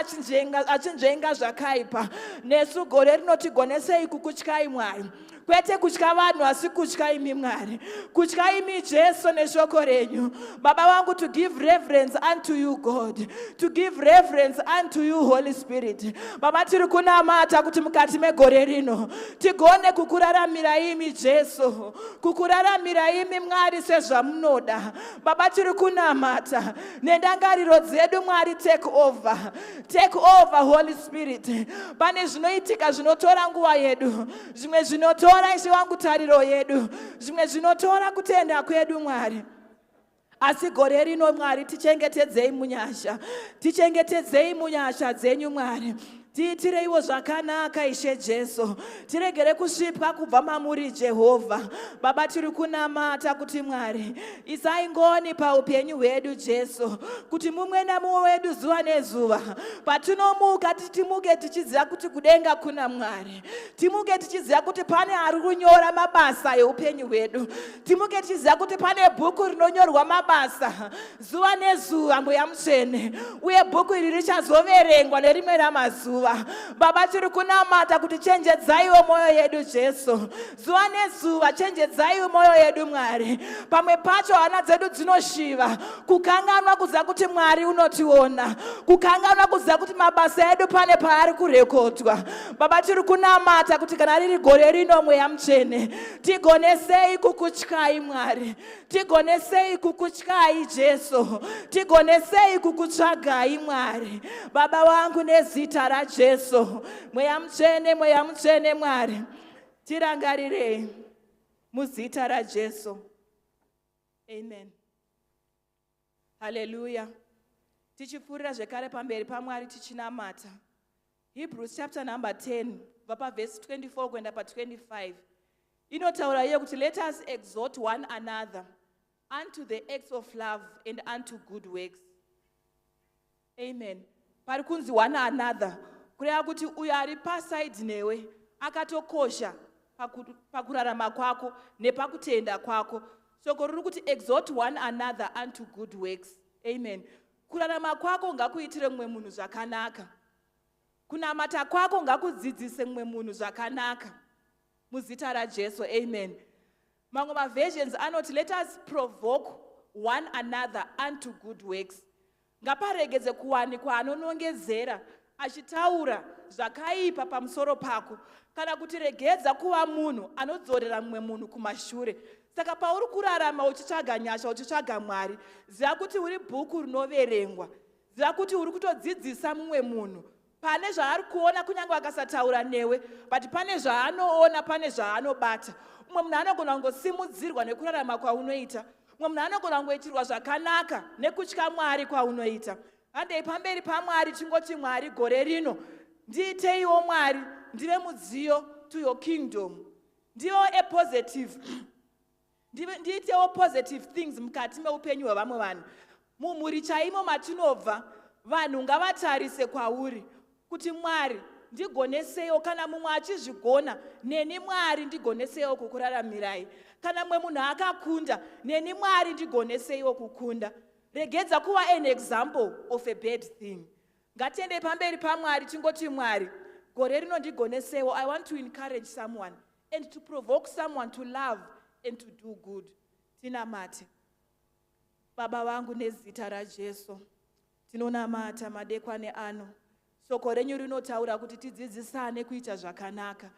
S1: achinzvenga zvakaipa. Nesu gore rinotigonesei kukutyai, Mwari, kwete kutya vanhu, asi kutya imi, Mwari, kutya imi, Jesu, neshoko renyu. Baba vangu, to give reverence unto you, God, to give reverence unto you, Holy Spirit. Baba, tiri kunamata kuti mukati megore rino tigone kukuraramira imi, Jesu, kukuraramira imi, Mwari, sezvamunoda. Baba, tiri kunamata nendangariro dzedu. Mwari, take over, take over, Holy Spirit. Pane zvinoitika zvinotora nguva yedu, zvimwe zvinotora, Ishe wangu, tariro yedu, zvimwe zvinotora kutenda kwedu, Mwari. Asi gore rino, Mwari, tichengetedzei munyasha, tichengetedzei munyasha dzenyu, Mwari. Tiitireiwo zvakanaka, Ishe Jesu. Tiregere kusvipwa kubva mamuri, Jehovha. Baba, tiri kunamata kuti Mwari, isai ngoni paupenyu hwedu, Jesu, kuti mumwe namumwe wedu zuva nezuva patinomuka, timuke tichiziva kuti kudenga kuna Mwari. Timuke tichiziva kuti pane ari kunyora mabasa eupenyu hwedu. Timuke tichiziva kuti pane bhuku rinonyorwa mabasa zuva nezuva, Mweya Mutsvene, uye bhuku iri richazoverengwa nerimwe ramazuva. Baba, tiri kunamata kuti chenjedzaiwo mwoyo yedu, Jesu, zuva nezuva. Chenjedzaiwo mwoyo yedu, Mwari. Pamwe pacho hana dzedu dzinoshiva kukanganwa kuziva kuti Mwari unotiona, kukanganwa kuziva kuti mabasa edu pane paari kurekodwa. Baba, tiri kunamata kuti kana riri gore rino, Mweya Mutsvene, tigonesei kukutyai, Mwari. Tigonesei kukutyai, Jesu. Tigonesei kukutsvagai, Mwari. Baba wangu, nezita raJesu, Mweya Mutsvene, Mweya Mutsvene, Mwari, tirangarirei muzita raJesu. Amen. Haleluya. Tichipfuurira zvekare pamberi paMwari tichinamata, Hebrews chapter number 10, kubva pavhesi 24 kuenda pa25, inotaura iye kuti, "Let us exhort one another unto the acts of love and unto good works." Amen. Pari kunzi "one another", kureva kuti uyo ari pasaidi newe akatokosha pakurarama kwako nepakutenda kwako. Soko riri kuti, "Exhort one another unto good works." Amen. Kurarama kwako ngakuitire mumwe munhu zvakanaka. Kunamata kwako ngakudzidzise mumwe munhu zvakanaka, muzita raJesu. Amen. Mamwe maversions anoti, "Let us provoke one another unto good works." Ngaparegedze kuwanikwa anonongedzera achitaura zvakaipa pamusoro pako, kana kuti regedza kuva munhu anodzorera mumwe munhu kumashure. Saka pauri kurarama uchitsvaga nyasha, uchitsvaga Mwari, ziva kuti uri bhuku rinoverengwa. Ziva kuti uri kutodzidzisa mumwe munhu pane zvaari kuona. Kunyange akasataura newe, but pane zvaanoona, pane zvaanobata. Umwe munhu anogona kungosimudzirwa nekurarama kwaunoita. Mumwe munhu anogona kungoitirwa zvakanaka nekutya Mwari kwaunoita. Handei pamberi paMwari tingoti, "Mwari, gore rino ndiiteiwo, Mwari, ndive mudziyo to your kingdom, ndivo a positive, ndiitewo positive things mukati meupenyu hwevamwe vanhu." Mumhuri chaimo matinobva, vanhu ngavatarise kwauri kuti, "Mwari, ndigoneseiwo. Kana mumwe achizvigona, neni, Mwari, ndigoneseiwo kukuraramirai. Kana mumwe munhu akakunda, neni, Mwari, ndigoneseiwo kukunda." Regedza kuva an example of a bad thing. Ngatiendei pamberi paMwari tingoti, "Mwari, gore rino ndigonesewo. I want to encourage someone and to provoke someone to love and to do good." Tinamate. Baba vangu, nezita raJesu, tinonamata madekwane ano. Soko renyu rinotaura kuti tidzidzisane kuita zvakanaka.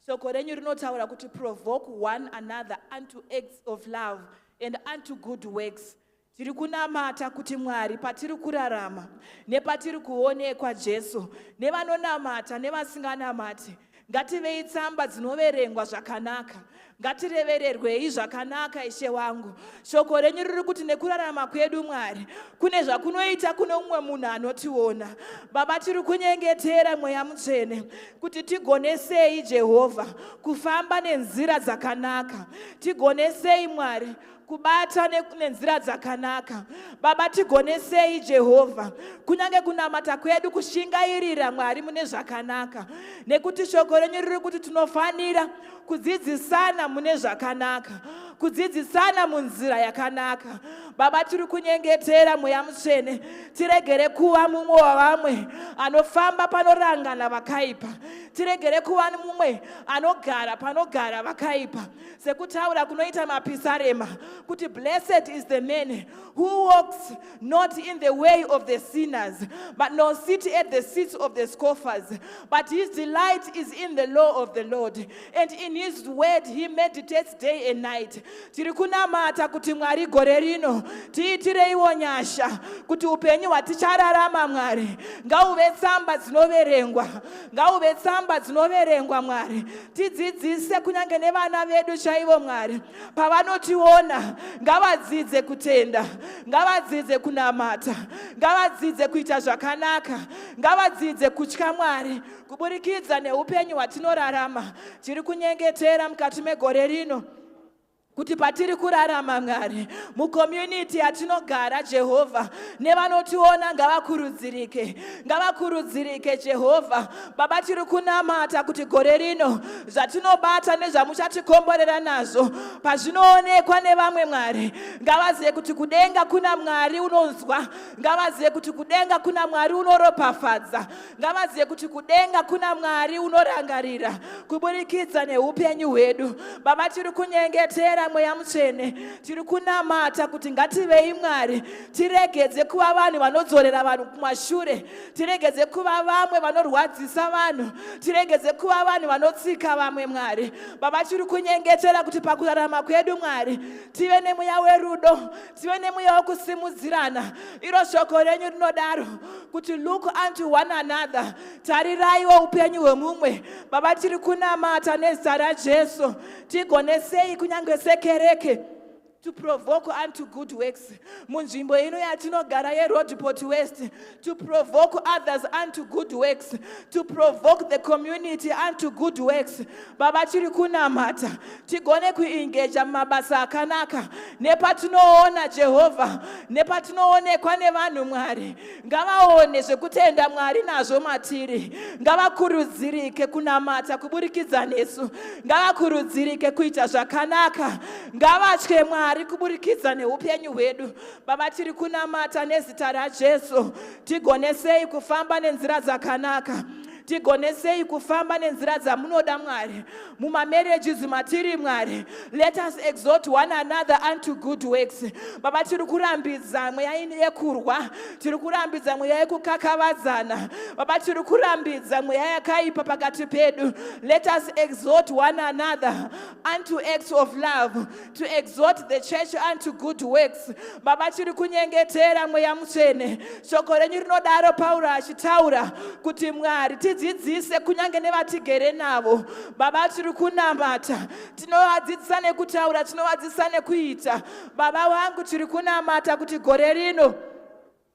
S1: Soko renyu rinotaura kuti, "Provoke one another unto acts of love and unto good works." Tiri kunamata kuti, Mwari, patiri kurarama nepatiri kuonekwa, Jesu, nevanonamata nevasinganamati, ngativei tsamba dzinoverengwa zvakanaka. Ngatirevererwei zvakanaka, Ishe wangu. Shoko renyu riri kuti nekurarama kwedu, Mwari, kune zvakunoita kune mumwe munhu anotiona. Baba, tiri kunyengetera, Mweya Mutsvene, kuti tigonesei, Jehovha, kufamba nenzira dzakanaka. Tigonesei, Mwari, kubata nenzira dzakanaka. Baba, tigonesei, Jehovha, kunyange kunamata kwedu kushingairira, Mwari, mune zvakanaka, nekuti shoko renyu riri kuti tinofanira kudzidzisana mune zvakanaka, kudzidzisana munzira yakanaka. Baba, tiri kunyengetera, Mweya Mutsvene, tiregere kuva mumwe wavamwe anofamba panorangana vakaipa. Tiregere kuva mumwe anogara panogara vakaipa, sekutaura kunoita Mapisarema kuti, "Blessed is the man who walks not in the way of the sinners, but nor sit at the seats of the scoffers, but his delight is in the law of the Lord, and in his word he meditates day and night." Tiri kunamata kuti, Mwari, gore rino tiitireiwo nyasha kuti upenyu hwatichararama, Mwari, ngauve tsamba dzinoverengwa, ngauve tsamba. Tsamba dzinoverengwa, Mwari, tidzidzise kunyange nevana vedu chaivo, Mwari. Pavanotiona, ngavadzidze kutenda, ngavadzidze kunamata, ngavadzidze kuita zvakanaka, ngavadzidze kutya Mwari kuburikidza neupenyu hwatinorarama. Tiri kunyengetera mukati megore rino kuti patiri kurarama, Mwari, mucommunity yatinogara, Jehovha, nevanotiona ngavakurudzirike, ngavakurudzirike, Jehovha. Baba, tiri kunamata kuti gore rino zvatinobata nezvamuchatikomborera nazvo, pazvinoonekwa nevamwe, Mwari, ngavazive kuti kudenga kuna Mwari unonzwa, ngavazive kuti kudenga kuna Mwari unoropafadza, ngavazive kuti kudenga kuna Mwari unorangarira kuburikidza neupenyu hwedu. Baba, tiri kunyengetera, Mweya Mutsvene, tiri kunamata kuti ngativei, Mwari, tiregedze kuva vanhu vanodzorera vanhu kumashure, tiregedze kuva vamwe vanorwadzisa vanhu, tiregedze kuva vanhu vanotsika vamwe, Mwari. Baba, tiri kunyengetera kuti pakurarama kwedu, Mwari, tive nemweya werudo, tive nemweya wekusimudzirana. Iro shoko renyu rinodaro kuti, "Look unto one another," tariraiwo upenyu hwemumwe. Baba, tiri kunamata nezita raJesu, tigonesei kunyange sekereke to provoke unto good works munzvimbo ino yatinogara yeRoodepoort West, to provoke others unto good works, to provoke the community unto good works. Baba, tiri kunamata tigone kuengager mumabasa akanaka. Nepatinoona, Jehovha, nepatinoonekwa nevanhu, Mwari, ngavaone zvekutenda Mwari nazvo matiri, ngavakurudzirike kunamata kuburikidza nesu, ngavakurudzirike kuita zvakanaka, ngavatye Mwari kuburikidza neupenyu hwedu. Baba, tiri kunamata nezita raJesu, tigonesei kufamba nenzira dzakanaka, tigonesei kufamba nenzira dzamunoda, Mwari. Mumamarriages matiri, Mwari, let us exhort one another unto good works. Baba, tiri kurambidza mweya yekurwa, tiri kurambidza mweya yekukakavadzana. Baba, tiri kurambidza mweya yakaipa pakati pedu. Let us exhort one another unto acts of love, to exhort the church unto good works. Baba, tiri kunyengetera, Mweya Mutsvene. Shoko renyu rinodaro, Pauro achitaura kuti, Mwari, tidzidzise kunyange nevatigere navo. Baba, tiri kunamata, tinovadzidzisa nekutaura, tinovadzidzisa nekuita. Baba vangu, tiri kunamata kuti gore rino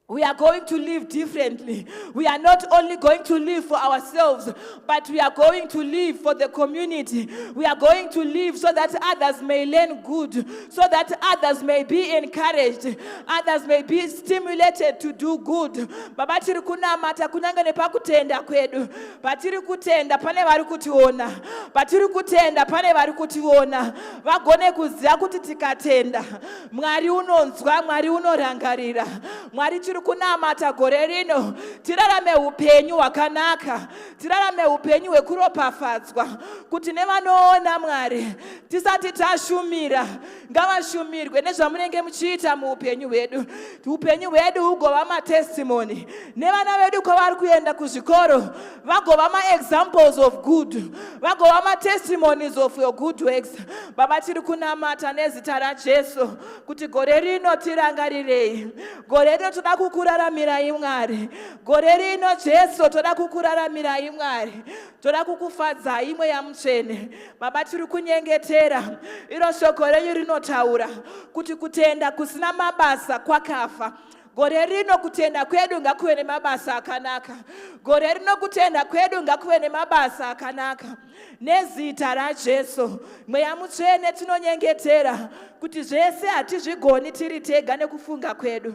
S1: we are going to live differently. We are not only going to live for ourselves, but we are going to live for the community. We are going to live so that others may learn good, so that others may be encouraged, others may be stimulated to do good. Baba, tiri kunamata kunyange nepakutenda kwedu. Patiri kutenda pane vari kutiona, patiri kutenda pane vari kutiona, vagone kuziva kuti tikatenda, Mwari unonzwa, Mwari unorangarira. Mwari, tiri kunamata gore rino tirarame upenyu hwakanaka, tirarame upenyu hwekuropafadzwa, kuti nevanoona, Mwari, tisati tashumira, ngavashumirwe nezvamunenge muchiita muupenyu hwedu. Upenyu hwedu hugova matestimony, nevana vedu kwavari kuenda kuzvikoro vagova maexamples of good, vagova matestimonies of your good works. Baba, tiri kunamata nezita raJesu kuti gore rino tirangarirei. Gore rino toda kukuraramirai, Mwari. Gore rino, Jesu, toda kukuraramirai, Mwari, toda kukufadzai, Mweya Mutsvene. Baba, tiri kunyengetera. Iro shoko renyu rinotaura kuti kutenda kusina mabasa kwakafa. Gore rino kutenda kwedu ngakuve nemabasa akanaka. Gore rino kutenda kwedu ngakuve nemabasa akanaka nezita raJesu. Mweya Mutsvene, tinonyengetera kuti zvese hatizvigoni tiri tega nekufunga kwedu.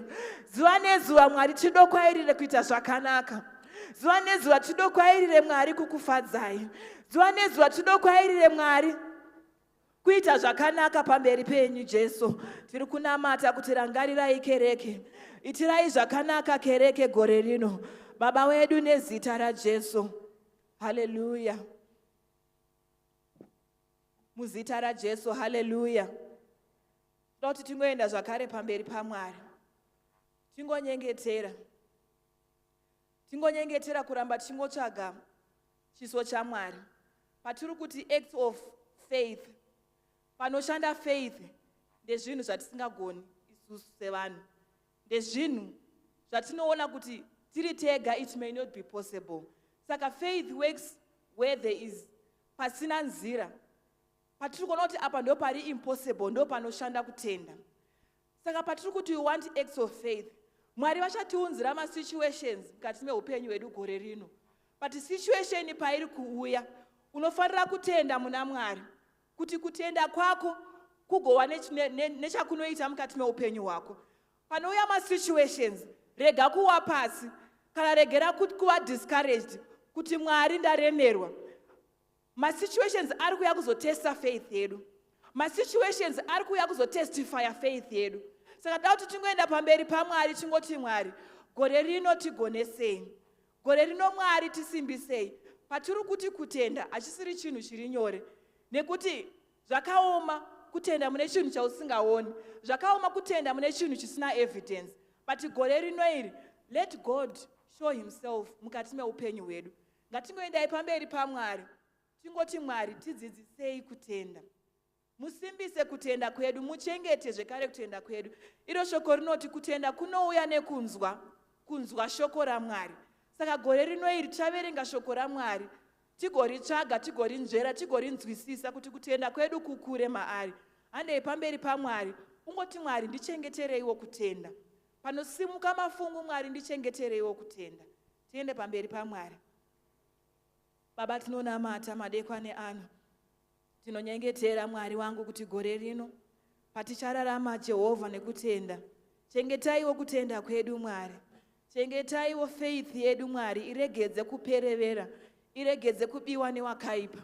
S1: Zuva nezuva, Mwari, tidokwairire kuita zvakanaka. Zuva nezuva tidokwairire, Mwari, kukufadzai. Zuva nezuva tidokwairire, Mwari, kuita zvakanaka pamberi penyu. Jesu, tiri kunamata kuti rangarirai kereke, itirai zvakanaka kereke gore rino, Baba wedu, nezita raJesu. Haleluya, muzita raJesu, haleluya. Toda kuti tingoenda zvakare pamberi paMwari, tingonyengetera, tingonyengetera, kuramba tichingotsvaga chiso chaMwari. Patiri kuti acts of faith, panoshanda faith ndezvinhu zvatisingagoni isusu sevanhu, ndezvinhu zvatinoona kuti tiri tega it may not be possible. Saka faith works. Where there is pasina nzira, patiri kuona kuti apa ndo pari impossible, ndo panoshanda kutenda. Saka patiri kuti we want acts of faith, Mwari vachatiunzira masituations mukati meupenyu hwedu gore rino. But situation pairi kuuya, unofanira kutenda muna Mwari kuti kutenda kwako kugova nechakunoita mukati meupenyu hwako. Panouya masituations, rega kuwa pasi kana regera kuva discouraged kuti, "Mwari, ndaremerwa." Masituations ari kuuya kuzotesta faith yedu. Masituations ari kuuya kuzotestifya faith yedu. Saka da kuti tingoenda pamberi paMwari, tingoti, "Mwari, gore rino tigonesei. Gore rino, Mwari, tisimbisei." Patiri kuti kutenda hachisiri chinhu chiri nyore, nekuti zvakaoma kutenda mune chinhu chausingaoni. Zvakaoma kutenda mune chinhu chisina evidence. But gore rino iri, let God show himself mukati meupenyu hwedu. Ngatingoendai pamberi paMwari, tingoti, "Mwari, tidzidzisei kutenda. Musimbise kutenda kwedu, muchengete zvekare kutenda kwedu." Iro shoko rinoti kutenda kunouya nekunzwa, kunzwa shoko raMwari. Saka gore rino iri tichaverenga shoko raMwari, tigoritsvaga, tigorinzvera, tigorinzwisisa kuti kutenda kwedu kukure maari. Handei pamberi paMwari, ungoti, "Mwari, ndichengetereiwo kutenda. Panosimuka mafungu, Mwari, ndichengetereiwo kutenda." Tiende pamberi paMwari. Baba, tinonamata madekwane ano. Tinonyengetera, Mwari wangu, kuti gore rino patichararama, Jehovha, nekutenda, chengetaiwo kutenda kwedu. Mwari, chengetaiwo faith yedu. Mwari, iregedze kuperevera, iregedze kubiwa newakaipa,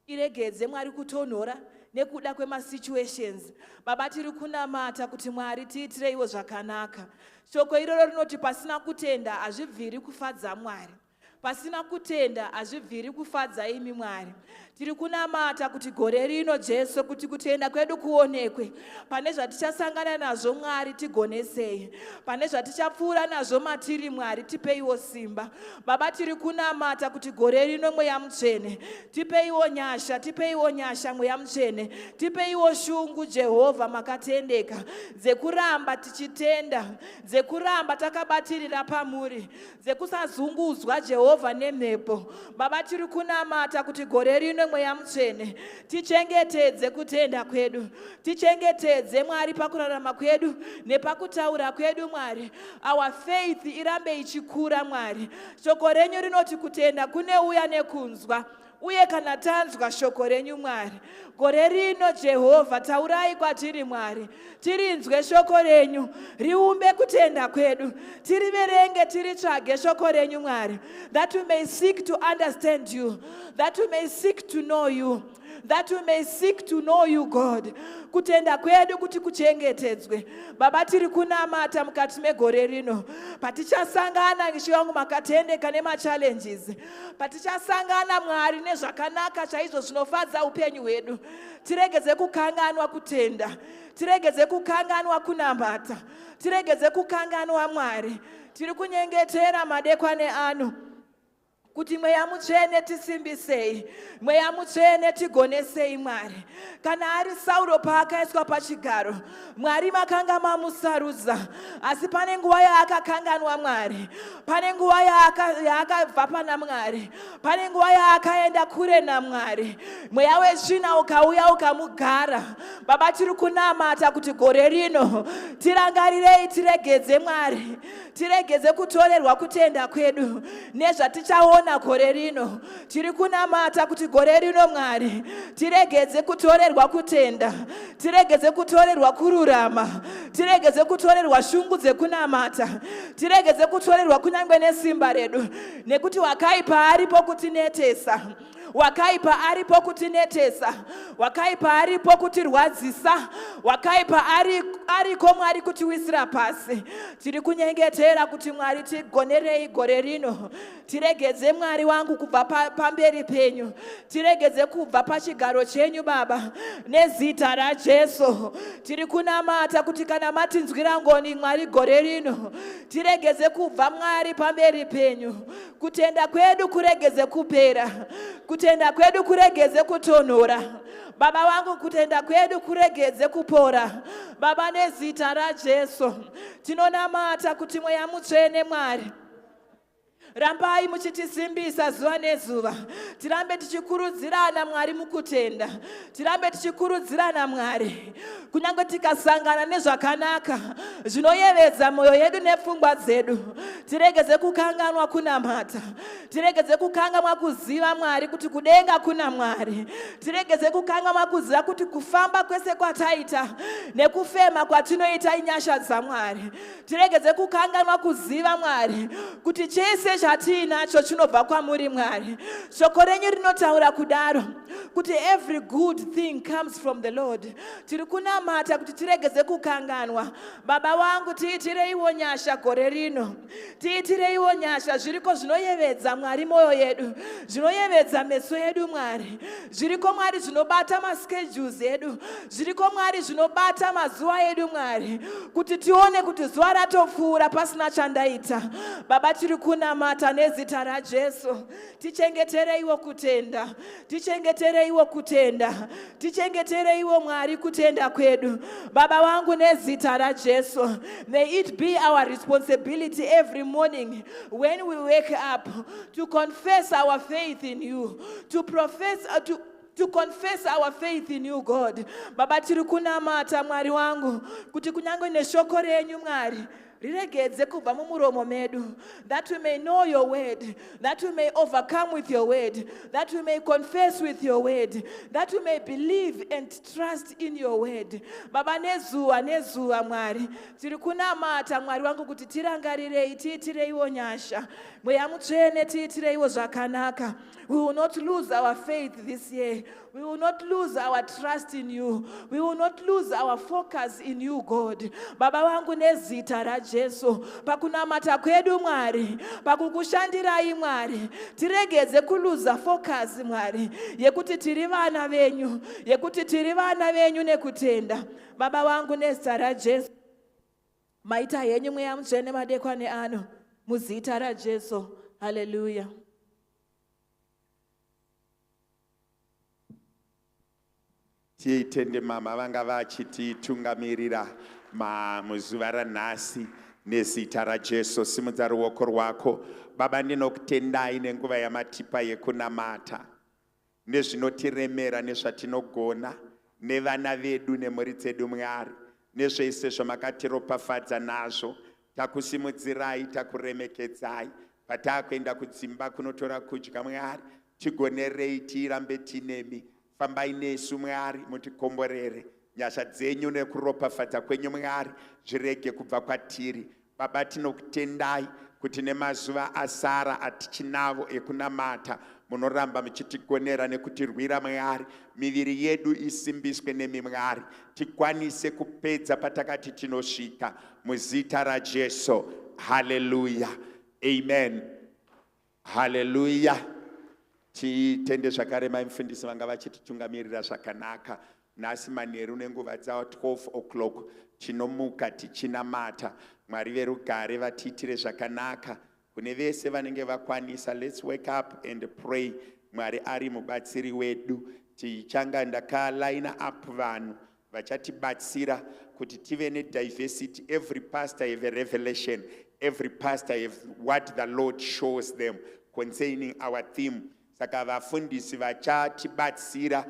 S1: iregedze, Mwari, kutonhora nekuda kwemasituations. Baba, tiri kunamata kuti, Mwari, tiitireiwo zvakanaka. Shoko iroro rinoti pasina kutenda hazvibviri kufadza Mwari. Pasina kutenda hazvibviri kufadza imi, Mwari. Tiri kunamata kuti gore rino, Jesu, kuti kutenda kwedu kuonekwe pane zvatichasangana nazvo. Mwari, tigonesei pane zvatichapfuura nazvo matiri. Mwari, tipeiwo simba. Baba, tiri kunamata kuti gore rino, Mweya Mutsvene, tipeiwo nyasha, tipeiwo nyasha. Mweya Mutsvene, tipeiwo shungu. Jehovha, makatendeka, dzekuramba tichitenda, dzekuramba takabatirira pamuri, dzekusazunguzwa, Jehovha, nemhepo. Baba, tiri kunamata kuti gore rino, Mweya Mutsvene, tichengetedze kutenda kwedu. Tichengetedze, Mwari, pakurarama kwedu nepakutaura kwedu. Mwari, our faith irambe ichikura. Mwari, shoko renyu rinoti kutenda kuneuya nekunzwa, uye kana tanzwa shoko renyu, Mwari, gore rino, Jehovha, taurai kwatiri. Mwari, tirinzwe shoko renyu, riumbe kutenda kwedu. Tiriverenge, tiritsvage shoko renyu, Mwari, that we may seek to understand you, that we may seek to know you, that we may seek to know you, God. Kutenda kwedu kuti kuchengetedzwe. Baba, tiri kunamata mukati megore rino patichasangana, Ishe wangu makatendeka, nemachallenges, patichasangana, Mwari, nezvakanaka chaizvo zvinofadza upenyu hwedu, tiregedze kukanganwa kutenda, tiregedze kukanganwa kunamata, tiregedze kukanganwa Mwari. Tiri kunyengetera madekwane ano kuti, Mweya Mutsvene, tisimbisei. Mweya Mutsvene, tigonesei. Mwari, kana ari Sauro paakaiswa pachigaro, Mwari, makanga mamusarudza, asi pane nguva yaakakanganwa Mwari, pane nguva yaakabva pana Mwari, pane nguva yaakaenda kure naMwari. Mweya wetsvina ukauya ukamugara. Baba, tiri kunamata kuti gore rino tirangarirei, tiregedze, Mwari, tiregedze kutorerwa kutenda kwedu nezvatichaona gore rino. Tiri kunamata kuti gore rino, Mwari, tiregedze kutorerwa kutenda, tiregedze kutorerwa kururama, tiregedze kutorerwa shungu dzekunamata, tiregedze kutorerwa kunyange nesimba redu, nekuti wakaipa aripo kutinetesa, wakaipa aripo kutinetesa, wakaipa aripo kutirwadzisa, wakaipa ariko, Mwari, kutiwisira pasi. Tiri kunyengetera kuti, Mwari, tigonerei gore rino. Tiregedze, Mwari wangu, kubva pamberi penyu, tiregedze kubva pachigaro chenyu. Baba, nezita raJesu, tiri kunamata kuti kana matinzwira ngoni, Mwari, gore rino tiregedze kubva, Mwari, pamberi penyu. Kutenda kwedu kuregedze kupera, kutenda kwedu kuregedze kutonhora. Baba vangu, kutenda kwedu kuregedze kupora. Baba, nezita raJesu, tinonamata kuti Mweya Mutsvene, Mwari, Rambai muchitisimbisa zuva nezuva. Tirambe tichikurudzirana, Mwari, mukutenda. Tirambe tichikurudzirana, Mwari, kunyange tikasangana nezvakanaka zvinoyevedza mwoyo yedu nepfungwa dzedu. Tiregedze kukanganwa kunamata. Tiregedze kukanganwa kuziva, Mwari, kuti kudenga kuna Mwari. Tiregedze kukanganwa kuziva kuti kufamba kwese kwataita nekufema kwatinoita inyasha dzaMwari. Tiregedze kukanganwa kuziva, Mwari, kuti chese chatiinacho chinobva kwamuri, Mwari. Shoko renyu rinotaura kudaro kuti every good thing comes from the Lord. Tiri kunamata kuti tiregedze kukanganwa. Baba wangu, tiitireiwo nyasha gore rino, tiitireiwo nyasha. Zviriko zvinoyevedza, Mwari, mwoyo yedu, zvinoyevedza meso edu, Mwari. Zviriko, Mwari, zvinobata maschedules edu. Zviriko, Mwari, zvinobata mazuva edu, Mwari, kuti tione kuti zuva ratopfuura pasina chandaita. Baba, tiri kunamata nezita raJesu. Tichengetereiwo kutenda, tichengetereiwo kutenda, tichengetereiwo, Mwari, kutenda kwedu. Baba wangu, nezita raJesu, may it be our responsibility every morning when we wake up to confess our faith in you, to profess to confess our faith in you, God. Baba, tiri kunamata, Mwari wangu, kuti kunyange neshoko renyu, Mwari, riregedze kubva mumuromo medu, that we may know your word, that we may overcome with your word, that we may confess with your word, that we may believe and trust in your word. Baba, nezuva nezuva, Mwari, tiri kunamata, Mwari wangu, kuti tirangarirei, tiitireiwo nyasha. Mweya Mutsvene, tiitireiwo zvakanaka. We will not lose our faith this year. We will not lose our trust in you. We will not lose our focus in you, God. Baba vangu, nezita raJesu, pakunamata kwedu, Mwari, pakukushandirai, Mwari, tiregedze kuluza focus, Mwari, yekuti tiri vana venyu, yekuti tiri vana venyu nekutenda. Baba vangu, nezita raJesu, maita henyu, Mweya Mutsvene, madekwane ano, muzita raJesu. Haleluya.
S3: Titende mama vanga vachititungamirira muzuva ranhasi nezita raJesu. Simudza ruoko rwako. Baba, ndinokutendai nenguva yamatipa yekunamata, nezvinotiremera nezvatinogona, nevana vedu nemhuri dzedu, Mwari, nezvese zvamakatiropafadza nazvo. Takusimudzirai, takuremekedzai. Pataakuenda kudzimba kunotora kudya, Mwari, tigonerei, tirambe tinemi. Fambai nesu, Mwari, mutikomborere. Nyasha dzenyu nekuropafadza kwenyu, Mwari, zvirege kubva kwatiri. Baba, tinokutendai kuti nemazuva asara atichinavo ekunamata, munoramba muchitigonera nekutirwira. Mwari, miviri yedu isimbiswe nemi, Mwari, tikwanise kupedza patakati tinosvika, muzita raJesu. Haleluya, amen, haleluya. Titende zvakare mai mufundisi vanga vachititungamirira zvakanaka nhasi manheru. Nenguva dza 12 o'clock tinomuka tichinamata. Mwari verugare vatiitire zvakanaka. Kune vese vanenge vakwanisa, let's wake up and pray. Mwari ari mubatsiri wedu. Tichanga ndakaline up vanhu vachatibatsira kuti tive nediversity. Every pastor have a revelation. Every pastor have what the Lord shows them concerning our theme. Saka vafundisi vachatibatsira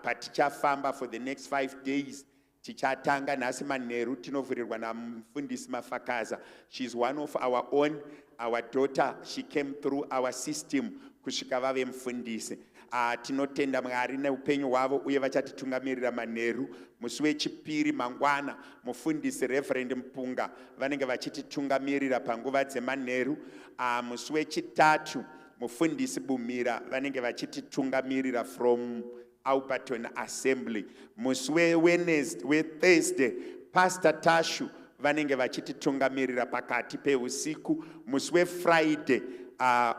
S3: patichafamba for the next 5 days. Tichatanga nhasi manheru, tinovhurirwa namufundisi Mafakaza. She is one of our own, our daughter. She came through our system kusvika vave mufundisi. Tinotenda Mwari neupenyu hwavo uye vachatitungamirira manheru. Musi wechipiri, mangwana, mufundisi Reverend Mupunga vanenge vachititungamirira panguva dzemanheru. Musi wechitatu, mufundisi Bumira vanenge vachititungamirira from Alberton Assembly. Musi weWednesday, weThursday, Pastor Tashu vanenge vachititungamirira pakati peusiku. Musi weFriday,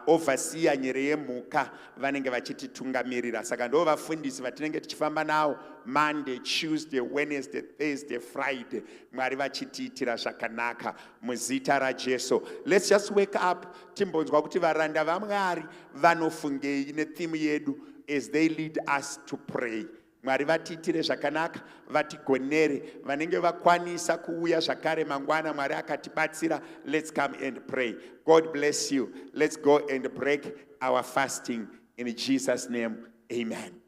S3: Overseer Nyere Yemhuka vanenge vachititungamirira. Saka ndo vafundisi vatinenge tichifamba navo Monday, Tuesday, Wednesday, Thursday, Friday. Mwari vachitiitira zvakanaka muzita raJesu. Let's just wake up, timbonzwa kuti varanda vaMwari vanofungei netheme yedu as they lead us to pray. Mwari vatiitire zvakanaka, vatigonere. Vanenge vakwanisa kuuya zvakare mangwana, Mwari akatibatsira, let's come and pray. God bless you. Let's go and break our fasting in Jesus' name. Amen.